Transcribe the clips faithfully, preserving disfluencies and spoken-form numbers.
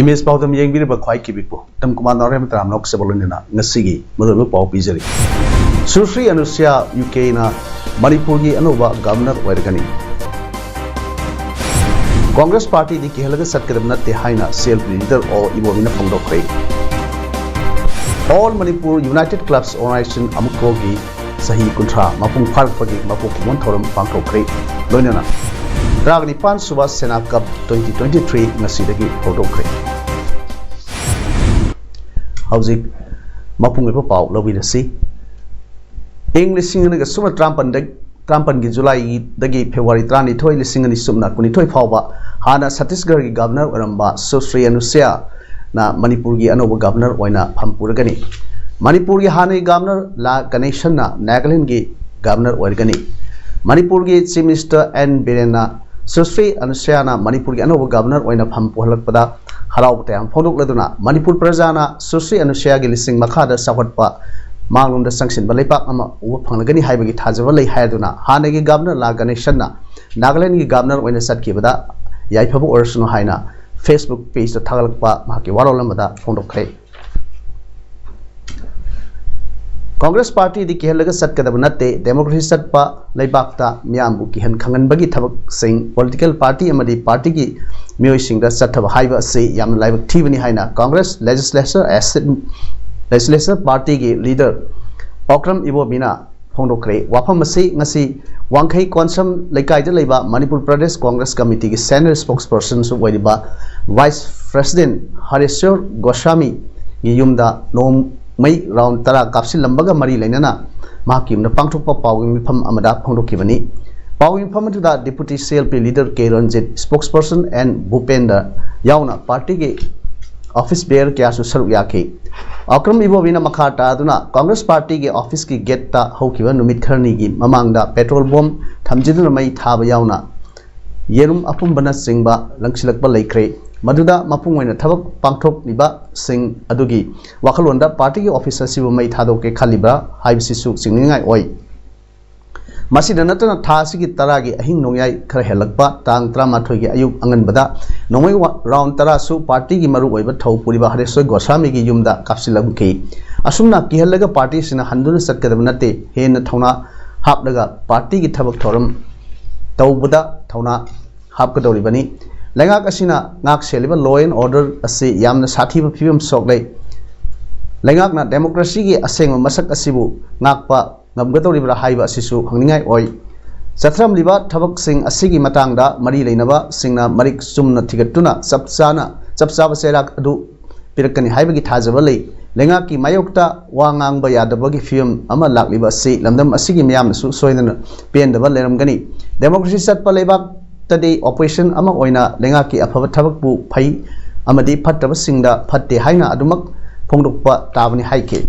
Image ꯄꯥꯎꯗꯝ ꯌꯦꯡꯕꯤꯔꯤꯕ ꯈ꯭ꯋꯥꯏ ꯀꯤꯕꯤꯛꯄꯨ ꯇꯝ ꯀꯨꯃꯥꯔ ꯅꯥꯎꯔꯦꯝ ꯇꯔꯥꯝꯅ ꯅꯣꯛꯆꯕ ꯂꯣꯏꯅꯅ ꯉꯁꯤꯒꯤ ꯃꯔꯨꯑꯣꯏꯕ ꯄꯥꯎ ꯄꯤꯖꯔꯤ꯫ ꯁꯨꯁ꯭ꯔꯤ ꯑꯅꯨꯁ꯭ꯌꯥ ꯌꯨ ꯀꯦꯅ ꯃꯅꯤꯄꯨꯔꯒꯤ ꯑꯅꯧꯕ ꯒꯕꯔꯅꯔ ꯑꯣꯏꯔꯒꯅꯤ꯫ ꯀꯣꯡꯒ꯭ꯔꯦꯁ ꯄꯥꯔꯇꯤꯗꯤ ꯀꯤꯍꯜꯂꯒ ꯆꯠꯀꯗꯕ ꯅꯠꯇꯦ ꯍꯥꯏꯅ ꯁꯤ ꯑꯦꯜ ꯄꯤ ꯂꯤꯗꯔ ꯑꯣ ꯏꯕꯣꯕꯤꯅ ꯐꯣꯡꯗꯣꯛꯈ꯭ꯔꯦ꯫ ꯑꯣꯜ ꯃꯅꯤꯄꯨꯔ ꯌꯨꯅꯥꯏꯇꯦꯗ ꯀ꯭ꯂꯕꯁ ꯑꯣꯔꯒꯅꯥꯏꯖꯦꯁꯟ ꯑꯃꯨꯛꯀꯣꯒꯤ ꯆꯍꯤ ꯀꯨꯟꯊ꯭ꯔꯥ ꯃꯄꯨꯡ ꯐꯥꯔꯛꯄꯒꯤ ꯃꯄꯣꯛ ꯀꯨꯝꯑꯣꯟ ꯊꯧꯔꯝ ꯄꯥꯡꯊꯣꯛꯈ꯭ꯔꯦ꯫ ꯂꯣꯏꯅꯅ ꯇꯔꯥꯒ ꯅꯤꯄꯥꯟ ꯁꯨꯕ ꯁꯦꯅꯥ ꯀꯞ twenty twenty three ꯉꯁꯤꯗꯒꯤ ꯍꯧꯗꯣꯛꯈ꯭ꯔꯦ꯫ ꯍꯧꯖꯤꯛ ꯃꯄꯨꯡ ꯑꯣꯏꯕ ꯄꯥꯎ ꯂꯧꯕꯤꯔꯁꯤ꯫ ꯏꯪ ꯂꯤꯁꯤꯡ ꯑꯅꯤꯒ ꯁꯨꯞꯅ ꯇꯔꯥꯃꯥꯄꯟꯗ, ꯇꯔꯥꯃꯥꯄꯟꯒꯤ ꯖꯨꯂꯥꯏꯗꯒꯤ ꯐꯦꯕ꯭ꯔꯨꯋꯥꯔꯤ ꯇꯔꯥꯅꯤꯊꯣꯏ, ꯂꯤꯁꯤꯡ ꯑꯅꯤ ꯁꯨꯞꯅ ꯀꯨꯟꯅꯤꯊꯣꯏ ꯐꯥꯎꯕ ꯍꯥꯟꯅ ꯁꯠꯇꯤꯁꯒꯔꯒꯤ ꯒꯕꯔꯅꯔ ꯑꯣꯏꯔꯝꯕ ꯁꯨꯁ꯭ꯔꯤ ꯑꯅꯨꯁ꯭ꯌꯥꯅ ꯃꯅꯤꯄꯨꯔꯒꯤ ꯑꯅꯧꯕ ꯒꯕꯔꯅꯔ ꯑꯣꯏꯅ ꯐꯝ ꯄꯨꯔꯒꯅꯤ꯫ ꯃꯅꯤꯄꯨꯔꯒꯤ ꯍꯥꯟꯅꯒꯤ ꯒꯕꯔꯅꯔ ꯂꯥ ꯒꯅꯦꯁꯟꯅ ꯅꯥꯒꯥꯂꯦꯟꯗꯒꯤ ꯒꯕꯔꯅꯔ ꯑꯣꯏꯔꯒꯅꯤ꯫ ꯃꯅꯤꯄꯨꯔꯒꯤ ꯆꯤꯐ ꯃꯤꯅꯤꯁꯇꯔ ꯑꯦꯟ ꯕꯤꯔꯦꯟꯅ ꯁꯨꯁ꯭ꯔꯤ ꯑꯅꯨꯁ꯭ꯌꯥꯅ ꯃꯅꯤꯄꯨꯔꯒꯤ ꯑꯅꯧꯕ ꯒꯕꯔꯅꯔ ꯑꯣꯏꯅ ꯐꯝ ꯄꯨꯍꯜꯂꯛꯄꯗ ꯍꯔꯥꯎꯕ ꯇꯌꯥꯝ ꯐꯣꯡꯗꯣꯛꯂꯗꯨꯅ ꯃꯅꯤꯄꯨꯔ ꯄ꯭ꯔꯖꯥꯅ ꯁꯨꯁ꯭ꯔꯤ ꯑꯅꯨꯁ꯭ꯌꯥꯒꯤ ꯂꯤꯆꯤꯡ ꯃꯈꯥꯗ ꯆꯥꯎꯈꯠꯄ ꯃꯥꯡꯂꯣꯝꯗ ꯆꯪꯁꯤꯟꯕ ꯂꯩꯄꯥꯛ ꯑꯃ ꯎꯕ ꯐꯪꯂꯒꯅꯤ ꯍꯥꯏꯕꯒꯤ ꯊꯥꯖꯕ ꯂꯩ ꯍꯥꯏꯗꯨꯅ ꯍꯥꯟꯅꯒꯤ ꯒꯕꯔꯅꯔ ꯂꯥ ꯒꯅꯦꯁꯟꯅ ꯅꯥꯒꯥꯂꯦꯟꯗꯒꯤ ꯒꯕꯔꯅꯔ ꯑꯣꯏꯅ ꯆꯠꯈꯤꯕꯗ ꯌꯥꯏꯐꯕ ꯑꯣꯏꯔꯁꯅꯨ ꯍꯥꯏꯅ ꯐꯦꯁꯕꯨꯛ ꯄꯦꯖꯇ ꯊꯥꯒꯠꯂꯛꯄ ꯃꯍꯥꯛꯀꯤ ꯋꯥꯔꯣꯜ ꯑꯃꯗ ꯐꯣꯡꯗꯣꯛꯈ꯭ꯔꯦ꯫ ꯀꯣꯡꯒ꯭ꯔꯦꯁ ꯄꯥꯔꯇꯤꯗꯤ ꯀꯤꯍꯜꯂꯒ ꯆꯠꯀꯗꯕ ꯅꯠꯇꯦ꯫ ꯗꯦꯃꯣꯀ꯭ꯔꯦꯁꯤ ꯆꯠꯄ ꯂꯩꯕꯥꯛꯇ ꯃꯤꯌꯥꯝꯕꯨ ꯀꯤꯍꯟ ꯈꯪꯍꯟꯕꯒꯤ ꯊꯕꯛꯁꯤꯡ ꯄꯣꯂꯤꯇꯤꯀꯦꯜ ꯄꯥꯔꯇꯤ ꯑꯃꯗꯤ ꯄꯥꯔꯇꯤꯒꯤ ꯃꯤꯑꯣꯏꯁꯤꯡꯗ ꯆꯠꯊꯕ ꯍꯥꯏꯕ ꯑꯁꯤ ꯌꯥꯝꯅ ꯂꯥꯏꯕꯛ ꯊꯤꯕꯅꯤ ꯍꯥꯏꯅ ꯀꯣꯡꯒ꯭ꯔꯦꯁ ꯂꯦꯖꯤꯁꯂꯦꯆꯔ ꯑꯦꯁ-, ꯂꯦꯖꯤꯁꯂꯦꯆꯔ ꯄꯥꯔꯇꯤꯒꯤ ꯂꯤꯗꯔ ꯄꯥꯎꯀ꯭ꯔꯝ ꯏꯕꯣꯕꯤꯅ ꯐꯣꯡꯗꯣꯛꯈ꯭ꯔꯦ꯫ ꯋꯥꯐꯝ ꯑꯁꯤ ꯉꯁꯤ ꯋꯥꯡꯈꯩ ꯀꯣꯟꯁꯝ ꯂꯩꯀꯥꯏꯗ ꯂꯩꯕ ꯃꯅꯤꯄꯨꯔ ꯄ꯭ꯔꯗꯦꯁ ꯀꯣꯡꯒ꯭ꯔꯦꯁ ꯀꯃꯤꯇꯤꯒꯤ ꯁꯦꯅꯤꯌꯔ ꯁ꯭ꯄꯣꯛꯁꯄꯔꯁꯟꯁꯨ ꯑꯣꯏꯔꯤꯕ ꯚꯥꯏꯁ ꯄ꯭ꯔꯦꯁꯤꯗꯦꯟꯠ ꯍꯔꯦꯁ꯭ꯋꯔ ꯒꯣꯁ꯭ꯋꯥꯃꯤꯒꯤ ꯌꯨꯝꯗ ꯅꯣꯡꯃꯩ ꯔꯥꯎꯟ ꯇꯔꯥ ꯀꯥꯞꯁꯤꯜꯂꯝꯕꯒ ꯃꯔꯤ ꯂꯩꯅꯅ ꯃꯍꯥꯛꯀꯤ ꯌꯨꯝꯗ ꯄꯥꯡꯊꯣꯛꯄ ꯄꯥꯎꯒꯤ ꯃꯤꯐꯝ ꯑꯃꯗ ꯐꯣꯡꯗꯣꯛꯈꯤꯕꯅꯤ꯫ ꯄꯥꯎ ꯃꯤꯐꯝ ꯑꯗꯨꯗ Deputy C L P Leader K Ranjit, Spokesperson N Bhupender ꯌꯥꯎꯅ ꯄꯥꯔꯇꯤꯒꯤ ꯑꯣꯐꯤꯁ ꯕꯦꯌꯔ ꯀꯌꯥꯁꯨ ꯁꯔꯨꯛ ꯌꯥꯈꯤ꯫ ꯑꯀ꯭ꯔꯝ ꯏꯕꯣꯕꯤꯅ ꯃꯈꯥ ꯇꯥꯗꯨꯅ ꯀꯪꯒ꯭ꯔꯦꯁ ꯄꯥꯔꯇꯤꯒꯤ ꯑꯣꯐꯤꯁꯀꯤ ꯒꯦꯠꯇ ꯍꯧꯈꯤꯕ ꯅꯨꯃꯤꯠ ꯈꯔꯅꯤꯒꯤ ꯃꯃꯥꯡꯗ ꯄꯦꯇ꯭ꯔꯣꯜ ꯕꯣꯝ ꯊꯝꯖꯤꯟꯗꯨꯅ ꯃꯩ ꯊꯥꯕ ꯌꯥꯎꯅ ꯌꯦꯔꯨꯝ ꯑꯄꯨꯝꯕꯅꯆꯤꯡꯕ ꯂꯪꯁꯤꯜꯂꯛꯄ ꯂꯩꯈ꯭ꯔꯦ꯫ ꯃꯗꯨꯗ ꯃꯄꯨꯡ ꯑꯣꯏꯅ ꯊꯕꯛ ꯄꯥꯡꯊꯣꯛꯂꯤꯕꯁꯤꯡ ꯑꯗꯨꯒꯤ ꯋꯥꯈꯜꯂꯣꯟꯗ ꯄꯥꯔꯇꯤꯒꯤ ꯑꯣꯐꯤꯁ ꯑꯁꯤꯕꯨ ꯃꯩ ꯊꯥꯗꯣꯛꯀꯦ ꯈꯜꯂꯤꯕ꯭ꯔꯥ ꯍꯥꯏꯕꯁꯤꯁꯨ ꯆꯤꯡꯅꯅꯤꯡꯉꯥꯏ ꯑꯣꯏ꯫ ꯃꯁꯤꯗ ꯅꯠꯇꯅ ꯊꯥ ꯑꯁꯤꯒꯤ ꯇꯔꯥꯒꯤ ꯑꯍꯤꯡ ꯅꯣꯡꯌꯥꯏ ꯈꯔ ꯍꯦꯜꯂꯛꯄ ꯇꯥꯡ ꯇꯔꯥꯃꯥꯊꯣꯏꯒꯤ ꯑꯌꯨꯛ ꯑꯉꯟꯕꯗ ꯅꯣꯡꯃꯩ ꯋꯥ-, ꯔꯥꯎꯟ ꯇꯔꯥꯁꯨ ꯄꯥꯔꯇꯤꯒꯤ ꯃꯔꯨꯑꯣꯏꯕ ꯊꯧ ꯄꯨꯔꯤꯕ ꯍꯔꯦꯁ꯭ꯋꯔ ꯒꯣꯁꯥꯃꯤꯒꯤ ꯌꯨꯝꯗ ꯀꯥꯞꯁꯤꯜꯂꯝꯈꯤ꯫ ꯑꯁꯨꯝꯅ ꯀꯤꯍꯜꯂꯒ ꯄꯥꯔꯇꯤꯁꯤꯅ ꯍꯟꯗꯨꯅ ꯆꯠꯀꯗꯕ ꯅꯠꯇꯦ, ꯍꯦꯟꯅ ꯊꯧꯅꯥ ꯍꯥꯞꯂꯒ ꯄꯥꯔꯇꯤꯒꯤ ꯊꯕꯛ ꯊꯧꯔꯝ ꯇꯧꯕꯗ ꯊꯧꯅꯥ ꯍꯥꯞꯀꯗꯧꯔꯤꯕꯅꯤ꯫ ꯂꯩꯉꯥꯛ ꯑꯁꯤꯅ ꯉꯥꯛ ꯁꯦꯜꯂꯤꯕ law and order ꯑꯁꯤ ꯌꯥꯝꯅ ꯁꯥꯊꯤꯕ ꯐꯤꯕꯝ ꯁꯣꯛꯂꯦ꯫ ꯂꯩꯉꯥꯛꯅ ꯗꯦꯃꯣꯀ꯭ꯔꯦꯁꯤꯒꯤ ꯑꯁꯦꯡꯕ ꯃꯁꯛ ꯑꯁꯤꯕꯨ ꯉꯥꯛꯄ ꯉꯝꯒꯗꯧꯔꯤꯕ꯭ꯔꯥ ꯍꯥꯏꯕ ꯑꯁꯤꯁꯨ ꯍꯪꯅꯤꯡꯉꯥꯏ ꯑꯣꯏ꯫ ꯆꯠꯊꯔꯝꯂꯤꯕ ꯊꯕꯛꯁꯤꯡ ꯑꯁꯤꯒꯤ ꯃꯇꯥꯡꯗ ꯃꯔꯤ ꯂꯩꯅꯕꯁꯤꯡꯅ ꯃꯔꯤꯛ ꯆꯨꯝꯅ ꯊꯤꯒꯠꯇꯨꯅ ꯆꯞ ꯆꯥꯅ, ꯆꯞ ꯆꯥꯕ ꯆꯩꯔꯥꯛ ꯑꯗꯨ ꯄꯤꯔꯛꯀꯅꯤ ꯍꯥꯏꯕꯒꯤ ꯊꯥꯖꯕ ꯂꯩ꯫ ꯂꯩꯉꯥꯛꯀꯤ ꯃꯥꯌꯣꯛꯇ ꯋꯥ ꯉꯥꯡꯕ ꯌꯥꯗꯕꯒꯤ ꯐꯤꯕꯝ ꯑꯃ ꯂꯥꯛꯂꯤꯕ ꯑꯁꯤ ꯂꯝꯗꯝ ꯑꯁꯤꯒꯤ ꯃꯤꯌꯥꯝꯅꯁꯨ ꯁꯣꯏꯗꯅ ꯄꯦꯟꯗꯕ ꯂꯩꯔꯝꯒꯅꯤ꯫ ꯗꯦꯃꯣꯀ꯭ꯔꯦꯁꯤ ꯆꯠꯄ ꯂꯩꯕꯥꯛꯇꯗꯤ ꯑꯣꯄꯣꯖꯤꯁꯟ ꯑꯃ ꯑꯣꯏꯅ ꯂꯩꯉꯥꯛꯀꯤ ꯑꯐꯕ ꯊꯕꯛꯄꯨ ꯐꯩ ꯑꯃꯗꯤ ꯐꯠꯇꯕꯁꯤꯡꯗ ꯐꯠꯇꯦ ꯍꯥꯏꯅ ꯑꯗꯨꯃꯛ ꯐꯣꯡꯗꯣꯛꯄ ꯇꯥꯕꯅꯤ ꯍꯥꯏꯈꯤ꯫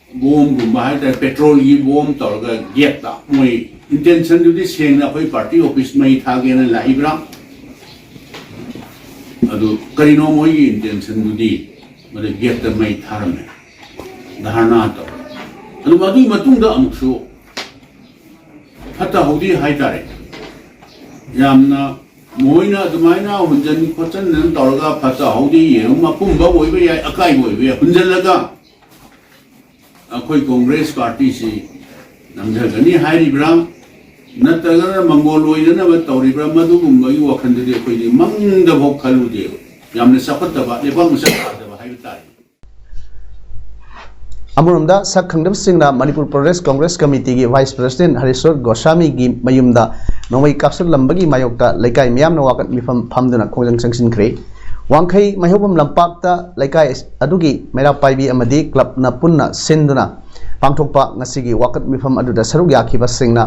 ꯕꯣꯝꯒꯨꯝꯕ ꯍꯥꯏꯇꯥꯔꯦ, ꯄꯦꯇ꯭ꯔꯣꯜꯒꯤ ꯕꯣꯝ ꯇꯧꯔꯒ ꯒꯦꯠꯇ꯫ ꯃꯣꯏ ꯏꯟꯇꯦꯟꯁꯟꯗꯨꯗꯤ ꯁꯦꯡꯅ ꯑꯩꯈꯣꯏ ꯄꯥꯔꯇꯤ ꯑꯣꯐꯤꯁ ꯃꯩ ꯊꯥꯒꯦꯅ ꯂꯥꯛꯏꯕ꯭ꯔꯥ? ꯑꯗꯨ ꯀꯔꯤꯅꯣ ꯃꯣꯏꯒꯤ ꯏꯟꯇꯦꯟꯁꯟꯗꯨꯗꯤ? ꯃꯗꯨ ꯒꯦꯠꯇ ꯃꯩ ꯊꯥꯔꯝꯃꯦ, ꯙꯔꯅꯥ ꯇꯧꯔꯦ꯫ ꯑꯗꯨ ꯃꯗꯨꯒꯤ ꯃꯇꯨꯡꯗ ꯑꯃꯨꯛꯁꯨ ꯐꯠꯇ ꯍꯥꯎꯗꯤ ꯍꯥꯏꯇꯥꯔꯦ, ꯌꯥꯝꯅ ꯃꯣꯏꯅ ꯑꯗꯨꯃꯥꯏꯅ ꯍꯨꯟꯖꯟ ꯈꯣꯠꯆꯟꯗꯅ ꯇꯧꯔꯒ ꯐꯠꯇ ꯍꯥꯎꯗꯤ ꯌꯦꯔꯨꯝ ꯑꯄꯨꯝꯕ ꯑꯣꯏꯕ ꯌꯥꯏ, ꯑꯀꯥꯏꯕ ꯑꯣꯏꯕ ꯌꯥꯏ, ꯍꯨꯟꯖꯜꯂꯒ ꯑꯩꯈꯣꯏ ꯀꯣꯡꯒ꯭ꯔꯦꯁ ꯄꯥꯔꯇꯤꯁꯤ ꯅꯝꯊꯒꯅꯤ ꯍꯥꯏꯔꯤꯕ꯭ꯔꯥ, ꯅꯠꯇ꯭ꯔꯒꯅ ꯃꯪꯒꯣꯜ ꯑꯣꯏꯅꯅꯕ ꯇꯧꯔꯤꯕ꯭ꯔꯥ, ꯃꯗꯨꯒꯨꯝꯕꯒꯤ ꯋꯥꯈꯜꯗꯨꯗꯤ ꯑꯩꯈꯣꯏꯗꯤ ꯃꯪꯗꯐꯥꯎ ꯈꯜꯂꯨꯗꯦꯕ꯫ ꯌꯥꯝꯅ ꯆꯥꯎꯈꯠꯇꯕ, ꯂꯩꯕꯥꯛ ꯃꯁꯛ ꯐꯖꯕ ꯍꯥꯏꯕ ꯇꯥꯔꯦ꯫ ꯑꯃꯔꯣꯝꯗ, ꯁꯛ ꯈꯪꯗꯕꯁꯤꯡꯅ ꯃꯅꯤꯄꯨꯔ ꯄ꯭ꯔꯗꯦꯁ ꯀꯣꯡꯒ꯭ꯔꯦꯁ ꯀꯃꯤꯇꯤꯒꯤ ꯚꯥꯏꯁ ꯄ꯭ꯔꯁꯤꯗꯦꯟ ꯍꯔꯤꯁꯣꯔ ꯒꯣꯁꯥꯃꯤꯒꯤ ꯃꯌꯨꯝꯗ ꯅꯣꯡꯃꯩ ꯀꯥꯞꯁꯤꯜꯂꯝꯕꯒꯤ ꯃꯥꯌꯣꯛꯇ ꯂꯩꯀꯥꯏ ꯃꯤꯌꯥꯝꯅ ꯋꯥꯀꯠ ꯃꯤꯐꯝ ꯐꯝꯗꯨꯅ ꯈꯣꯡꯖꯪ ꯆꯪꯁꯤꯟꯈ꯭ꯔꯦ꯫ ꯋꯥꯡꯈꯩ ꯃꯩꯍꯧꯕꯝ ꯂꯝꯄꯥꯛꯇ ꯂꯩꯀꯥꯏ ꯑꯗꯨꯒꯤ ꯃꯩꯔꯥ ꯄꯥꯏꯕꯤ ꯑꯃꯗꯤ ꯀ꯭ꯂꯕꯅ ꯄꯨꯟꯅ ꯁꯤꯟꯗꯨꯅ ꯄꯥꯡꯊꯣꯛꯄ ꯉꯁꯤꯒꯤ ꯋꯥꯀꯠ ꯃꯤꯐꯝ ꯑꯗꯨꯗ ꯁꯔꯨꯛ ꯌꯥꯈꯤꯕꯁꯤꯡꯅ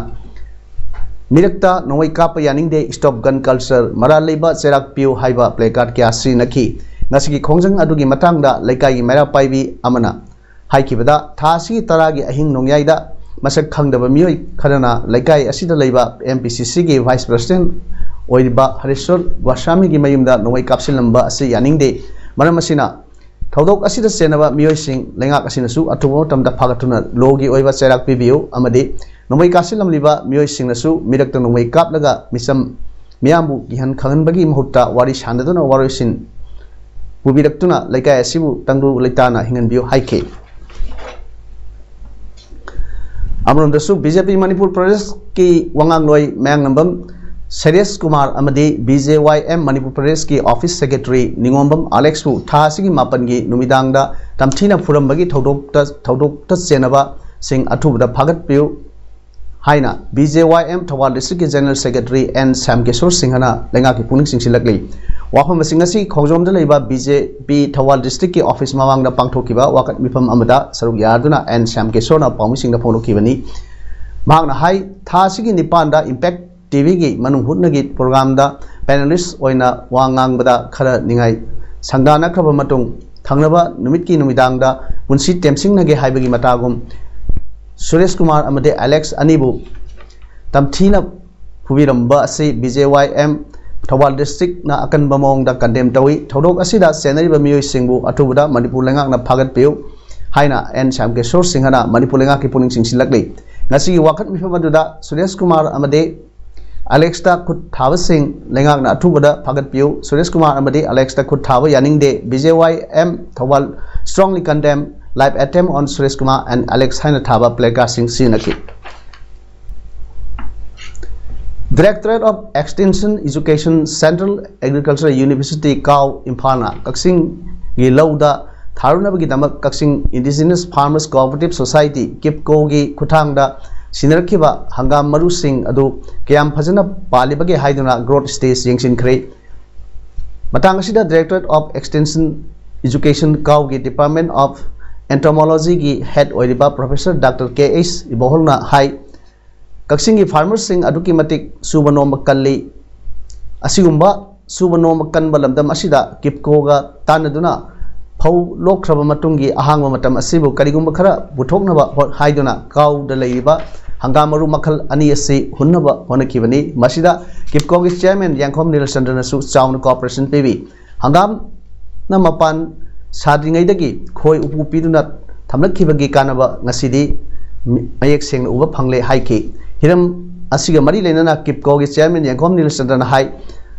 ꯃꯤꯔꯛꯇ ꯅꯣꯡꯃꯩ ꯀꯥꯞꯄ ꯌꯥꯅꯤꯡꯗꯦ, Stop Gun Culture, ꯃꯔꯥꯜ ꯂꯩꯕ ꯆꯩꯔꯥꯛ ꯄꯤꯌꯨ ꯍꯥꯏꯕ placard ꯀꯌꯥ ꯁꯤꯖꯤꯟꯅꯈꯤ꯫ ꯉꯁꯤꯒꯤ ꯈꯣꯡꯖꯪ ꯑꯗꯨꯒꯤ ꯃꯇꯥꯡꯗ ꯂꯩꯀꯥꯏꯒꯤ ꯃꯩꯔꯥ ꯄꯥꯏꯕꯤ ꯑꯃꯅ ꯍꯥꯏꯈꯤꯕꯗ, ꯊꯥ ꯑꯁꯤꯒꯤ ꯇꯔꯥꯒꯤ ꯑꯍꯤꯡ ꯅꯣꯡꯌꯥꯏꯗ ꯃꯁꯛ ꯈꯪꯗꯕ ꯃꯤꯑꯣꯏ ꯈꯔꯅ ꯂꯩꯀꯥꯏ ꯑꯁꯤꯗ ꯂꯩꯕ M P C C ꯒꯤ vice president ꯑꯣꯏꯔꯤꯕ ꯍꯔꯤꯁꯣꯔ ꯒꯣꯁ꯭ꯋꯥꯃꯤꯒꯤ ꯃꯌꯨꯝꯗ ꯅꯣꯡꯃꯩ ꯀꯥꯞꯁꯤꯜꯂꯝꯕ ꯑꯁꯤ ꯌꯥꯅꯤꯡꯗꯦ꯫ ꯃꯔꯝ ꯑꯁꯤꯅ, ꯊꯧꯗꯣꯛ ꯑꯁꯤꯗ ꯆꯦꯟꯅꯕ ꯃꯤꯑꯣꯏꯁꯤꯡ ꯂꯩꯉꯥꯛ ꯑꯁꯤꯅꯁꯨ ꯑꯊꯨꯕ ꯃꯇꯝꯗ ꯐꯥꯒꯠꯇꯨꯅ ꯂꯣꯒꯤ ꯑꯣꯏꯕ ꯆꯩꯔꯥꯛ ꯄꯤꯕꯤꯌꯨ ꯑꯃꯗꯤ ꯅꯣꯡꯃꯩ ꯀꯥꯞꯁꯤꯜꯂꯝꯂꯤꯕ ꯃꯤꯑꯣꯏꯁꯤꯡꯅꯁꯨ ꯃꯤꯔꯛꯇ ꯅꯣꯡꯃꯩ ꯀꯥꯞꯂꯒ ꯃꯤꯆꯝ ꯃꯤꯌꯥꯝꯕꯨ ꯀꯤꯍꯟ ꯈꯪꯍꯟꯕꯒꯤ ꯃꯍꯨꯠꯇ ꯋꯥꯔꯤ ꯁꯥꯟꯅꯗꯨꯅ ꯋꯥꯔꯣꯏꯁꯤꯟ ꯄꯨꯕꯤꯔꯛꯇꯨꯅ ꯂꯩꯀꯥꯏ ꯑꯁꯤꯕꯨ ꯇꯪꯗꯨ ꯂꯩꯇꯥꯅ ꯍꯤꯡꯍꯟꯕꯤꯌꯨ ꯍꯥꯏꯈꯤ꯫ ꯑꯃꯔꯣꯝꯗꯁꯨ B J P ꯃꯅꯤꯄꯨꯔ ꯄ꯭ꯔꯗꯦꯁꯀꯤ ꯋꯥꯉꯥꯡꯂꯣꯏ ꯃꯌꯥꯡꯂꯝꯕꯝ ꯁꯩꯔꯦꯁ ꯀꯨꯃꯥꯔ ꯑꯃꯗꯤ B J Y M Manipur ꯄ꯭ꯔꯗꯦꯁꯀꯤ office secretary ꯅꯤꯉꯣꯝꯕꯝ ꯑꯂꯦꯛꯁꯄꯨ ꯊꯥ ꯑꯁꯤꯒꯤ ꯃꯥꯄꯟꯒꯤ ꯅꯨꯃꯤꯗꯥꯡꯗ ꯇꯝꯊꯤꯅ ꯐꯨꯔꯝꯕꯒꯤ ꯊꯧꯗꯣꯛꯇ ꯊꯧꯗꯣꯛꯇ ꯆꯦꯟꯅꯕꯁꯤꯡ ꯑꯊꯨꯕꯗ ꯐꯥꯒꯠꯄꯤꯌꯨ ꯍꯥꯏꯅ B J Y M Thoubal district ꯀꯤ general secretary N ꯁ꯭ꯌꯥꯝꯀꯤꯁꯣꯔ ꯁꯤꯡꯍꯅ ꯂꯩꯉꯥꯛꯀꯤ ꯄꯨꯛꯅꯤꯡ ꯆꯤꯡꯁꯤꯜꯂꯛꯂꯤ꯫ ꯋꯥꯐꯝ ꯑꯁꯤ ꯉꯁꯤ ꯈꯣꯡꯖꯣꯝꯗ ꯂꯩꯕ B J P Thoubal district ꯀꯤ office ꯃꯃꯥꯡꯗ ꯄꯥꯡꯊꯣꯛꯈꯤꯕ ꯋꯥꯀꯠ ꯃꯤꯐꯝ ꯑꯃꯗ ꯁꯔꯨꯛ ꯌꯥꯗꯨꯅ N ꯁ꯭ꯌꯥꯝꯀꯤꯁꯣꯔꯅ ꯄꯥꯎꯃꯤꯁꯤꯡꯗ ꯐꯣꯡꯗꯣꯛꯈꯤꯕꯅꯤ꯫ ꯃꯍꯥꯛꯅ ꯍꯥꯏ, ꯊꯥ ꯑꯁꯤꯒꯤ ꯅꯤꯄꯥꯟꯗ Impact T V ꯒꯤ ꯃꯅꯨꯡ ꯍꯨꯠꯅꯒꯤ program ꯗ panelist ꯑꯣꯏꯅ ꯋꯥ ꯉꯥꯡꯕꯗ ꯈꯔ ꯅꯤꯡꯉꯥꯏ ꯁꯪꯗꯥꯅꯈ꯭ꯔꯕ ꯃꯇꯨꯡ, ꯊꯪꯅꯕ ꯅꯨꯃꯤꯠꯀꯤ ꯅꯨꯃꯤꯗꯥꯡꯗ ꯄꯨꯟꯁꯤ ꯇꯦꯝꯁꯤꯡꯅꯒꯦ ꯍꯥꯏꯕꯒꯤ ꯃꯇꯥꯒꯨꯝ ꯁꯨꯔꯦꯁ ꯀꯨꯃꯥꯔ ꯑꯃꯗꯤ ꯑꯂꯦꯛꯁ ꯑꯅꯤꯕꯨ ꯇꯝꯊꯤꯅ ꯐꯨꯕꯤꯔꯝꯕ ꯑꯁꯤ B J Y M Thoubal district ꯅ ꯑꯀꯟꯕ ꯃꯑꯣꯡꯗ condemn ꯇꯧꯏ꯫ ꯊꯧꯗꯣꯛ ꯑꯁꯤꯗ ꯆꯦꯟꯅꯔꯤꯕ ꯃꯤꯑꯣꯏꯁꯤꯡꯕꯨ ꯑꯊꯨꯕꯗ ꯃꯅꯤꯄꯨꯔ ꯂꯩꯉꯥꯛꯅ ꯐꯥꯒꯠꯄꯤꯌꯨ ꯍꯥꯏꯅ N ꯁ꯭ꯌꯥꯝꯀꯤꯁꯣꯔ ꯁꯤꯡꯍꯅ ꯃꯅꯤꯄꯨꯔ ꯂꯩꯉꯥꯛꯀꯤ ꯄꯨꯛꯅꯤꯡ ꯆꯤꯡꯁꯤꯜꯂꯛꯂꯤ꯫ ꯉꯁꯤꯒꯤ ꯋꯥꯀꯠ ꯃꯤꯐꯝ ꯑꯗꯨꯗ ꯁꯨꯔꯦꯁ ꯀꯨꯃꯥꯔ ꯑꯃꯗꯤ ꯑꯂꯦꯛꯁꯇ ꯈꯨꯠ ꯊꯥꯕꯁꯤꯡ ꯂꯩꯉꯥꯛꯅ ꯑꯊꯨꯕꯗ ꯐꯥꯒꯠꯄꯤꯌꯨ꯫ ꯁꯨꯔꯦꯁ ꯀꯨꯃꯥꯔ ꯑꯃꯗꯤ ꯑꯂꯦꯛꯁꯇ ꯈꯨꯠ ꯊꯥꯕ ꯌꯥꯅꯤꯡꯗꯦ꯫ B J Y M Thoubal strongly condemn live attempt on Suresh Kumar and Alex ꯍꯥꯏꯅ ꯊꯥꯕ placard ꯁꯤꯡ ꯁꯤꯖꯤꯟꯅꯈꯤ꯫ Directorate of Extension Education, Central Agricultural University, ꯀꯥꯎ, ꯏꯝꯐꯥꯜꯅ ꯀꯛꯆꯤꯡꯒꯤ ꯂꯧꯗ ꯊꯥꯔꯨꯅꯕꯒꯤꯗꯃꯛ ꯀꯛꯆꯤꯡ Indigenous Farmers Cooperative Society, ꯀꯤꯞꯀꯣꯒꯤ ꯈꯨꯠꯊꯥꯡꯗ ꯁꯤꯟꯅꯔꯛꯈꯤꯕ ꯍꯪꯒꯥꯝ ꯃꯔꯨꯁꯤꯡ ꯑꯗꯨ ꯀꯌꯥꯝ ꯐꯖꯅ ꯄꯥꯜꯂꯤꯕꯒꯦ ꯍꯥꯏꯗꯨꯅ growth stage ꯌꯦꯡꯁꯤꯟꯈ꯭ꯔꯦ꯫ ꯃꯇꯥꯡ ꯑꯁꯤꯗ Directorate of Extension Education, ꯀꯥꯎꯒꯤ Department of Entomology ꯒꯤ head ꯑꯣꯏꯔꯤꯕ Professor Doctor K H ꯏꯕꯣꯍꯜꯅ ꯍꯥꯏ, ꯀꯛꯆꯤꯡꯒꯤ farmerꯁꯤꯡ ꯑꯗꯨꯛꯀꯤ ꯃꯇꯤꯛ ꯁꯨꯕ ꯅꯣꯝꯕ ꯀꯜꯂꯤ꯫ ꯑꯁꯤꯒꯨꯝꯕ ꯁꯨꯕ ꯅꯣꯝꯕ ꯀꯟꯕ ꯂꯝꯗꯝ ꯑꯁꯤꯗ KIPCOꯒ ꯇꯥꯟꯅꯗꯨꯅ ꯐꯧ ꯂꯣꯛꯈ꯭ꯔꯕ ꯃꯇꯨꯡꯒꯤ ꯑꯍꯥꯡꯕ ꯃꯇꯝ ꯑꯁꯤꯕꯨ ꯀꯔꯤꯒꯨꯝꯕ ꯈꯔ ꯄꯨꯊꯣꯛꯅꯕ ꯍꯣ-, ꯍꯥꯏꯗꯨꯅ ꯀꯥꯎꯗ ꯂꯩꯔꯤꯕ ꯍꯪꯒꯥꯝ ꯃꯔꯨ ꯃꯈꯜ ꯑꯅꯤ ꯑꯁꯤ ꯍꯨꯟꯅꯕ ꯍꯣꯠꯅꯈꯤꯕꯅꯤ꯫ ꯃꯁꯤꯗ KIPCOꯒꯤ chairman ꯌꯥꯡꯈꯣꯝ ꯅꯤꯂꯆꯟꯗ꯭ꯔꯅꯁꯨ ꯆꯥꯎꯅ cooperation ꯄꯤꯕꯤ꯫ ꯍꯪꯒꯥꯝꯅ ꯃꯄꯥꯟ ꯁꯥꯗ꯭ꯔꯤꯉꯩꯗꯒꯤ ꯈꯣꯏ ꯎꯄꯨ ꯄꯤꯗꯨꯅ ꯊꯝꯂꯛꯈꯤꯕꯒꯤ ꯀꯥꯟꯅꯕ ꯉꯁꯤꯗꯤ ꯃꯤ-, ꯃꯌꯦꯛ ꯁꯦꯡꯅ ꯎꯕ ꯐꯪꯂꯦ ꯍꯥꯏꯈꯤ꯫ ꯍꯤꯔꯝ ꯑꯁꯤꯒ ꯃꯔꯤ ꯂꯩꯅꯅ KIPCOꯒꯤ chairman ꯌꯥꯡꯈꯣꯝ ꯅꯤꯂꯆꯟꯗ꯭ꯔꯅ ꯍꯥꯏ,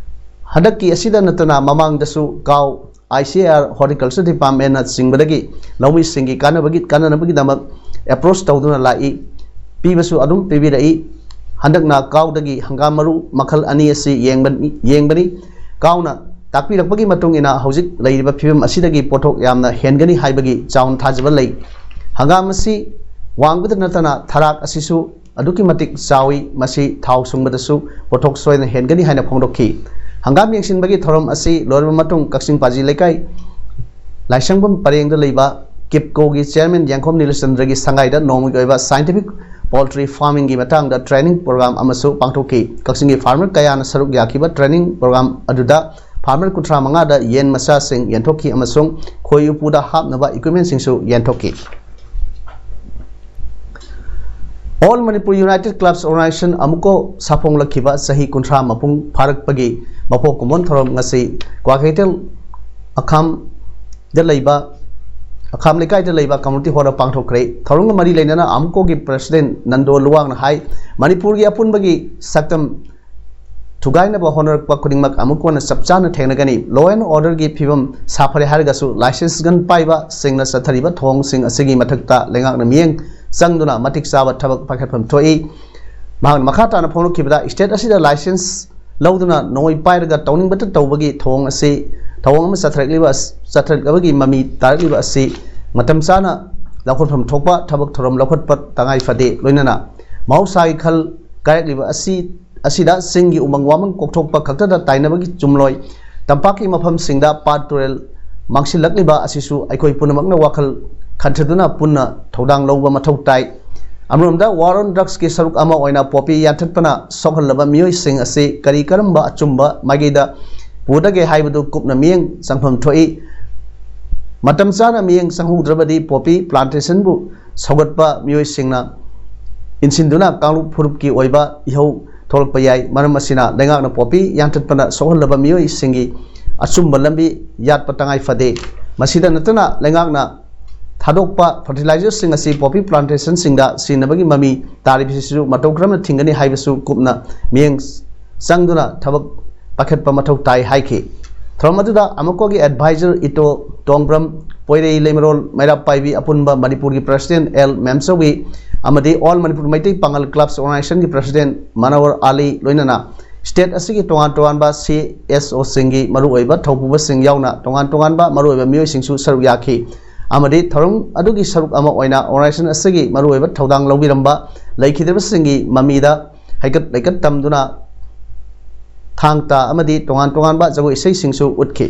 ꯍꯟꯗꯛꯀꯤ ꯑꯁꯤꯗ ꯅꯠꯇꯅ ꯃꯃꯥꯡꯗꯁꯨ ꯀꯥꯎ, ICAR, Horticulture Departmentꯅ ꯆꯤꯡꯕꯗꯒꯤ ꯂꯧꯃꯤꯁꯤꯡꯒꯤ ꯀꯥꯟꯅꯕꯒꯤ, ꯀꯥꯟꯅꯅꯕꯒꯤꯗꯃꯛ approach ꯇꯧꯗꯨꯅ ꯂꯥꯛꯏ, ꯄꯤꯕꯁꯨ ꯑꯗꯨꯝ ꯄꯤꯕꯤꯔꯛꯏ꯫ ꯍꯟꯗꯛꯅ ꯀꯥꯎꯗꯒꯤ ꯍꯪꯒꯥꯝ ꯃꯔꯨ ꯃꯈꯜ ꯑꯅꯤ ꯑꯁꯤ ꯌꯦꯡꯕꯅꯤ, ꯌꯦꯡꯕꯅꯤ꯫ ꯀꯥꯎꯅ ꯇꯥꯛꯄꯤꯔꯛꯄꯒꯤ ꯃꯇꯨꯡ ꯏꯟꯅ ꯍꯧꯖꯤꯛ ꯂꯩꯔꯤꯕ ꯐꯤꯕꯝ ꯑꯁꯤꯗꯒꯤ ꯄꯣꯠꯊꯣꯛ ꯌꯥꯝꯅ ꯍꯦꯟꯒꯅꯤ ꯍꯥꯏꯕꯒꯤ ꯆꯥꯎꯅ ꯊꯥꯖꯕ ꯂꯩ꯫ ꯍꯪꯒꯥꯝ ꯑꯁꯤ ꯋꯥꯡꯕꯗ ꯅꯠꯇꯅ ꯊꯔꯥꯛ ꯑꯁꯤꯁꯨ ꯑꯗꯨꯛꯀꯤ ꯃꯇꯤꯛ ꯆꯥꯎꯏ꯫ ꯃꯁꯤ ꯊꯥꯎ ꯁꯨꯡꯕꯗꯁꯨ ꯄꯣꯠꯊꯣꯛ ꯁꯣꯏꯗꯅ ꯍꯦꯟꯒꯅꯤ ꯍꯥꯏꯅ ꯐꯣꯡꯗꯣꯛꯈꯤ꯫ ꯍꯪꯒꯥꯝ ꯌꯦꯡꯁꯤꯟꯕꯒꯤ ꯊꯧꯔꯝ ꯑꯁꯤ ꯂꯣꯏꯔꯕ ꯃꯇꯨꯡ ꯀꯛꯆꯤꯡ ꯄꯥꯖꯤ ꯂꯩꯀꯥꯏ ꯂꯥꯏꯁꯪꯕꯝ ꯄꯔꯦꯡꯗ ꯂꯩꯕ KIPCOꯒꯤ chairman ꯌꯥꯡꯈꯣꯝ ꯅꯤꯂꯆꯟꯗ꯭ꯔꯒꯤ ꯁꯪꯒꯥꯏꯗ ꯅꯣꯡꯃꯒꯤ ꯑꯣꯏꯕ scientific poultry farmingꯒꯤ ꯃꯇꯥꯡꯗ training program ꯑꯃꯁꯨ ꯄꯥꯡꯊꯣꯛꯈꯤ꯫ ꯀꯛꯆꯤꯡꯒꯤ farmer ꯀꯌꯥꯅ ꯁꯔꯨꯛ ꯌꯥꯈꯤꯕ training program ꯑꯗꯨꯗ farmer ꯀꯨꯟꯊ꯭ꯔꯥ ꯃꯉꯥꯗ ꯌꯦꯟ ꯃꯆꯥꯁꯤꯡ ꯌꯦꯟꯊꯣꯛꯈꯤ ꯑꯃꯁꯨꯡ ꯈꯣꯏ ꯎꯄꯨꯗ ꯍꯥꯞꯅꯕ equipmentꯁꯤꯡꯁꯨ ꯌꯦꯟꯊꯣꯛꯈꯤ꯫ All Manipur United Clubs Organization, AMUCO, ꯁꯥꯐꯣꯡꯂꯛꯈꯤꯕ ꯆꯍꯤ ꯀꯨꯟꯊ꯭ꯔꯥ ꯃꯄꯨꯡ ꯐꯥꯔꯛꯄꯒꯤ ꯃꯄꯣꯛ ꯀꯨꯝꯑꯣꯟ ꯊꯧꯔꯝ ꯉꯁꯤ ꯀ꯭ꯋꯥꯀꯩꯊꯦꯜ ꯑꯈꯥꯝꯗ ꯂꯩꯕ, ꯑꯈꯥꯝ ꯂꯩꯀꯥꯏꯗ ꯂꯩꯕ community hallꯗ ꯄꯥꯡꯊꯣꯛꯈ꯭ꯔꯦ꯫ ꯊꯧꯔꯝꯒ ꯃꯔꯤ ꯂꯩꯅꯅ AMUCOꯒꯤ president ꯅꯟꯗꯣ ꯂꯨꯋꯥꯡꯅ ꯍꯥꯏ, ꯃꯅꯤꯄꯨꯔꯒꯤ ꯑꯄꯨꯟꯕꯒꯤ ꯁꯛꯇꯝ ꯊꯨꯒꯥꯏꯅꯕ ꯍꯣꯠꯅꯔꯛꯄ ꯈꯨꯗꯤꯡꯃꯛ AMUCOꯅ ꯆꯞ ꯆꯥꯅ ꯊꯦꯡꯅꯒꯅꯤ꯫ Law and orderꯒꯤ ꯐꯤꯕꯝ ꯁꯥꯐꯔꯦ ꯍꯥꯏꯔꯒꯁꯨ license gun ꯄꯥꯏꯕꯁꯤꯡꯅ ꯆꯠꯊꯔꯤꯕ ꯊꯧꯑꯣꯡꯁꯤꯡ ꯑꯁꯤꯒꯤ ꯃꯊꯛꯇ ꯂꯩꯉꯥꯛꯅ ꯃꯤꯠꯌꯦꯡ ꯆꯪꯗꯨꯅ ꯃꯇꯤꯛ ꯆꯥꯕ ꯊꯕꯛ ꯄꯥꯏꯈꯠꯐꯝ ꯊꯣꯛꯏ꯫ ꯃꯍꯥꯛꯅ ꯃꯈꯥ ꯇꯥꯅ ꯐꯣꯡꯗꯣꯛꯈꯤꯕꯗ, state ꯑꯁꯤꯗ license ꯂꯧꯗꯨꯅ ꯅꯣꯡꯃꯩ ꯄꯥꯏꯔꯒ ꯇꯧꯅꯤꯡꯕꯇ ꯇꯧꯕꯒꯤ ꯊꯧꯑꯣꯡ ꯑꯁꯤ, ꯊꯧꯑꯣꯡ ꯑꯃ ꯆꯠꯊꯔꯛꯂꯤꯕ ꯑꯁ-, ꯆꯠꯊꯔꯛꯂꯕꯒꯤ ꯃꯃꯤ ꯇꯥꯔꯛꯂꯤꯕ ꯑꯁꯤ ꯃꯇꯝ ꯆꯥꯅ ꯂꯧꯈꯠꯐꯝ ꯊꯣꯛꯄ ꯊꯕꯛ ꯊꯧꯔꯝ ꯂꯧꯈꯠꯄ ꯇꯉꯥꯏ ꯐꯗꯦ꯫ ꯂꯣꯏꯅꯅ ꯃꯍꯧꯁꯥꯒꯤ ꯈꯜ ꯀꯥꯏꯔꯛꯂꯤꯕ ꯑꯁꯤ, ꯑꯁꯤꯗ ꯆꯤꯡꯒꯤ ꯎꯃꯪ ꯋꯥꯃꯪ ꯀꯣꯛꯊꯣꯛꯄ ꯈꯛꯇꯗ ꯇꯥꯏꯅꯕꯒꯤ ꯆꯨꯝꯂꯣꯏ꯫ ꯇꯝꯄꯥꯛꯀꯤ ꯃꯐꯝꯁꯤꯡꯗ ꯄꯥꯠ ꯇꯨꯔꯦꯜ ꯃꯥꯡꯁꯤꯜꯂꯛꯂꯤꯕ ꯑꯁꯤꯁꯨ ꯑꯩꯈꯣꯏ ꯄꯨꯝꯅꯃꯛꯅ ꯋꯥꯈꯜ ꯈꯟꯊꯗꯨꯅ ꯄꯨꯟꯅ ꯊꯧꯗꯥꯡ ꯂꯧꯕ ꯃꯊꯧ ꯇꯥꯏ꯫ ꯑꯃꯔꯣꯝꯗ, War on Drugsꯀꯤ ꯁꯔꯨꯛ ꯑꯃ ꯑꯣꯏꯅ poppy ꯌꯥꯟꯊꯠꯄꯅ ꯁꯣꯛꯍꯜꯂꯕ ꯃꯤꯑꯣꯏꯁꯤꯡ ꯑꯁꯤ ꯀꯔꯤ ꯀꯔꯝꯕ ꯑꯆꯨꯝꯕ ꯃꯥꯏꯀꯩꯗ ꯄꯨꯗꯒꯦ ꯍꯥꯏꯕꯗꯨ ꯀꯨꯞꯅ ꯃꯤꯠꯌꯦꯡ ꯆꯪꯐꯝ ꯊꯣꯛꯏ꯫ ꯃꯇꯝ ꯆꯥꯅ ꯃꯤꯠꯌꯦꯡ ꯆꯪꯍꯧꯗ꯭ꯔꯕꯗꯤ poppy plantationꯕꯨ ꯁꯧꯒꯠꯄ ꯃꯤꯑꯣꯏꯁꯤꯡꯅ ꯏꯟꯁꯤꯟꯗꯨꯅ ꯀꯥꯡꯂꯨꯞ ꯐꯨꯔꯨꯞꯀꯤ ꯑꯣꯏꯕ ꯏꯍꯧ ꯊꯣꯛꯂꯛꯄ ꯌꯥꯏ꯫ ꯃꯔꯝ ꯑꯁꯤꯅ, ꯂꯩꯉꯥꯛꯅ poppy ꯌꯥꯟꯊꯠꯄꯅ ꯁꯣꯛꯍꯜꯂꯕ ꯃꯤꯑꯣꯏꯁꯤꯡꯒꯤ ꯑꯆꯨꯝꯕ ꯂꯝꯕꯤ ꯌꯥꯠꯄ ꯇꯉꯥꯏ ꯐꯗꯦ꯫ ꯃꯁꯤꯗ ꯅꯠꯇꯅ, ꯂꯩꯉꯥꯛꯅ ꯊꯥꯗꯣꯛꯄ fertilizerꯁꯤꯡ ꯑꯁꯤ poppy plantationꯁꯤꯡꯗ ꯁꯤꯖꯤꯟꯅꯕꯒꯤ ꯃꯃꯤ ꯇꯥꯔꯤꯕꯁꯤꯁꯨ ꯃꯇꯧ ꯀꯔꯝꯅ ꯊꯤꯡꯒꯅꯤ ꯍꯥꯏꯕꯁꯨ ꯀꯨꯞꯅ ꯃꯤꯠꯌꯦꯡ ꯆꯪꯗꯨꯅ ꯊꯕꯛ ꯄꯥꯏꯈꯠꯄ ꯃꯊꯧ ꯇꯥꯏ ꯍꯥꯏꯈꯤ꯫ ꯊꯧꯔꯝ ꯑꯗꯨꯗ AMUCOꯒꯤ advisor ꯏꯇꯣ ꯇꯣꯡꯕ꯭ꯔꯝ, ꯄꯣꯏꯔꯩ ꯂꯩꯃꯔꯣꯜ ꯃꯩꯔꯥ ꯄꯥꯏꯕꯤ ꯑꯄꯨꯟꯕ ꯃꯅꯤꯄꯨꯔꯒꯤ president ꯑꯦꯜ ꯃꯦꯝꯆꯧꯕꯤ ꯑꯃꯗꯤ All Manipur Meitei Pangal Clubs Organizationꯒꯤ president ꯃꯅꯣꯍꯔ ꯑꯂꯤ ꯂꯣꯏꯅꯅ state ꯑꯁꯤꯒꯤ ꯇꯣꯉꯥꯟ ꯇꯣꯉꯥꯟꯕ CSOꯁꯤꯡꯒꯤ ꯃꯔꯨꯑꯣꯏꯕ ꯊꯧꯄꯨꯕꯁꯤꯡ ꯌꯥꯎꯅ ꯇꯣꯉꯥꯟ ꯇꯣꯉꯥꯟꯕ ꯃꯔꯨꯑꯣꯏꯕ ꯃꯤꯑꯣꯏꯁꯤꯡꯁꯨ ꯁꯔꯨꯛ ꯌꯥꯈꯤ ꯑꯃꯗꯤ ꯊꯧꯔꯝ ꯑꯗꯨꯒꯤ ꯁꯔꯨꯛ ꯑꯃ ꯑꯣꯏꯅ organization ꯑꯁꯤꯒꯤ ꯃꯔꯨꯑꯣꯏꯕ ꯊꯧꯗꯥꯡ ꯂꯧꯕꯤꯔꯝꯕ ꯂꯩꯈꯤꯗ꯭ꯔꯕꯁꯤꯡꯒꯤ ꯃꯃꯤꯗ ꯍꯩꯀꯠ ꯂꯩꯀꯠ ꯇꯝꯗꯨꯅ ꯊꯥꯡ ꯇꯥ ꯑꯃꯗꯤ ꯇꯣꯉꯥꯟ ꯇꯣꯉꯥꯟꯕ ꯖꯒꯣꯏ ꯏꯁꯩꯁꯤꯡꯁꯨ ꯎꯠꯈꯤ꯫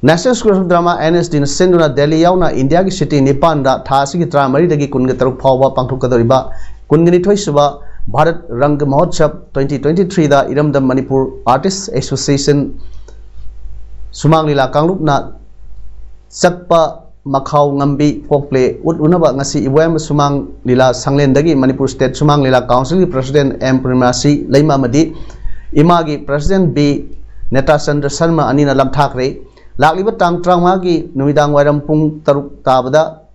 National School of Drama, NSDꯅ ꯁꯤꯟꯗꯨꯅ ꯗꯦꯜꯂꯤ ꯌꯥꯎꯅ ꯏꯟꯗꯤꯌꯥꯒꯤ city ꯅꯤꯄꯥꯟꯗ ꯊꯥ ꯑꯁꯤꯒꯤ ꯇꯔꯥꯃꯔꯤꯗꯒꯤ ꯀꯨꯟꯒ ꯇꯔꯨꯛ ꯐꯥꯎꯕ ꯄꯥꯡꯊꯣꯛꯀꯗꯧꯔꯤꯕ ꯀꯨꯟꯒ ꯅꯤꯊꯣꯏ ꯁꯨꯕ Bharat Rang Mahotsav twenty twenty-threeꯗ ꯏꯔꯝꯗꯝ ꯃꯅꯤꯄꯨꯔ Artist Association ꯁꯨꯃꯥꯡ ꯂꯤꯂꯥ ꯀꯥꯡꯂꯨꯞꯅ ꯆꯛꯄ ꯃꯈꯥꯎ ꯉꯝꯕꯤ folk play ꯎꯠꯂꯨꯅꯕ ꯉꯁꯤ ꯏꯕꯣꯌꯥꯏꯃ ꯁꯨꯃꯥꯡ ꯂꯤꯂꯥ ꯁꯪꯂꯦꯟꯗꯒꯤ ꯃꯅꯤꯄꯨꯔ state ꯁꯨꯃꯥꯡ ꯂꯤꯂꯥ councilꯒꯤ president ꯑꯦꯝ ꯄꯨꯔꯅꯤꯃꯥꯁꯤ ꯂꯩꯃ ꯑꯃꯗꯤ ꯏꯃꯥꯒꯤ president ꯕꯤ ꯅꯦꯇꯥꯆꯟꯗ꯭ꯔ ꯁꯔꯃ ꯑꯅꯤꯅ ꯂꯝꯊꯥꯈ꯭ꯔꯦ꯫ ꯂꯥꯛꯂꯤꯕ ꯇꯥꯡ ꯇꯔꯥꯃꯉꯥꯒꯤ ꯅꯨꯃꯤꯗꯥꯡ ꯋꯥꯏꯔꯝ ꯄꯨꯡ ꯇꯔꯨꯛ ꯇꯥꯕꯗ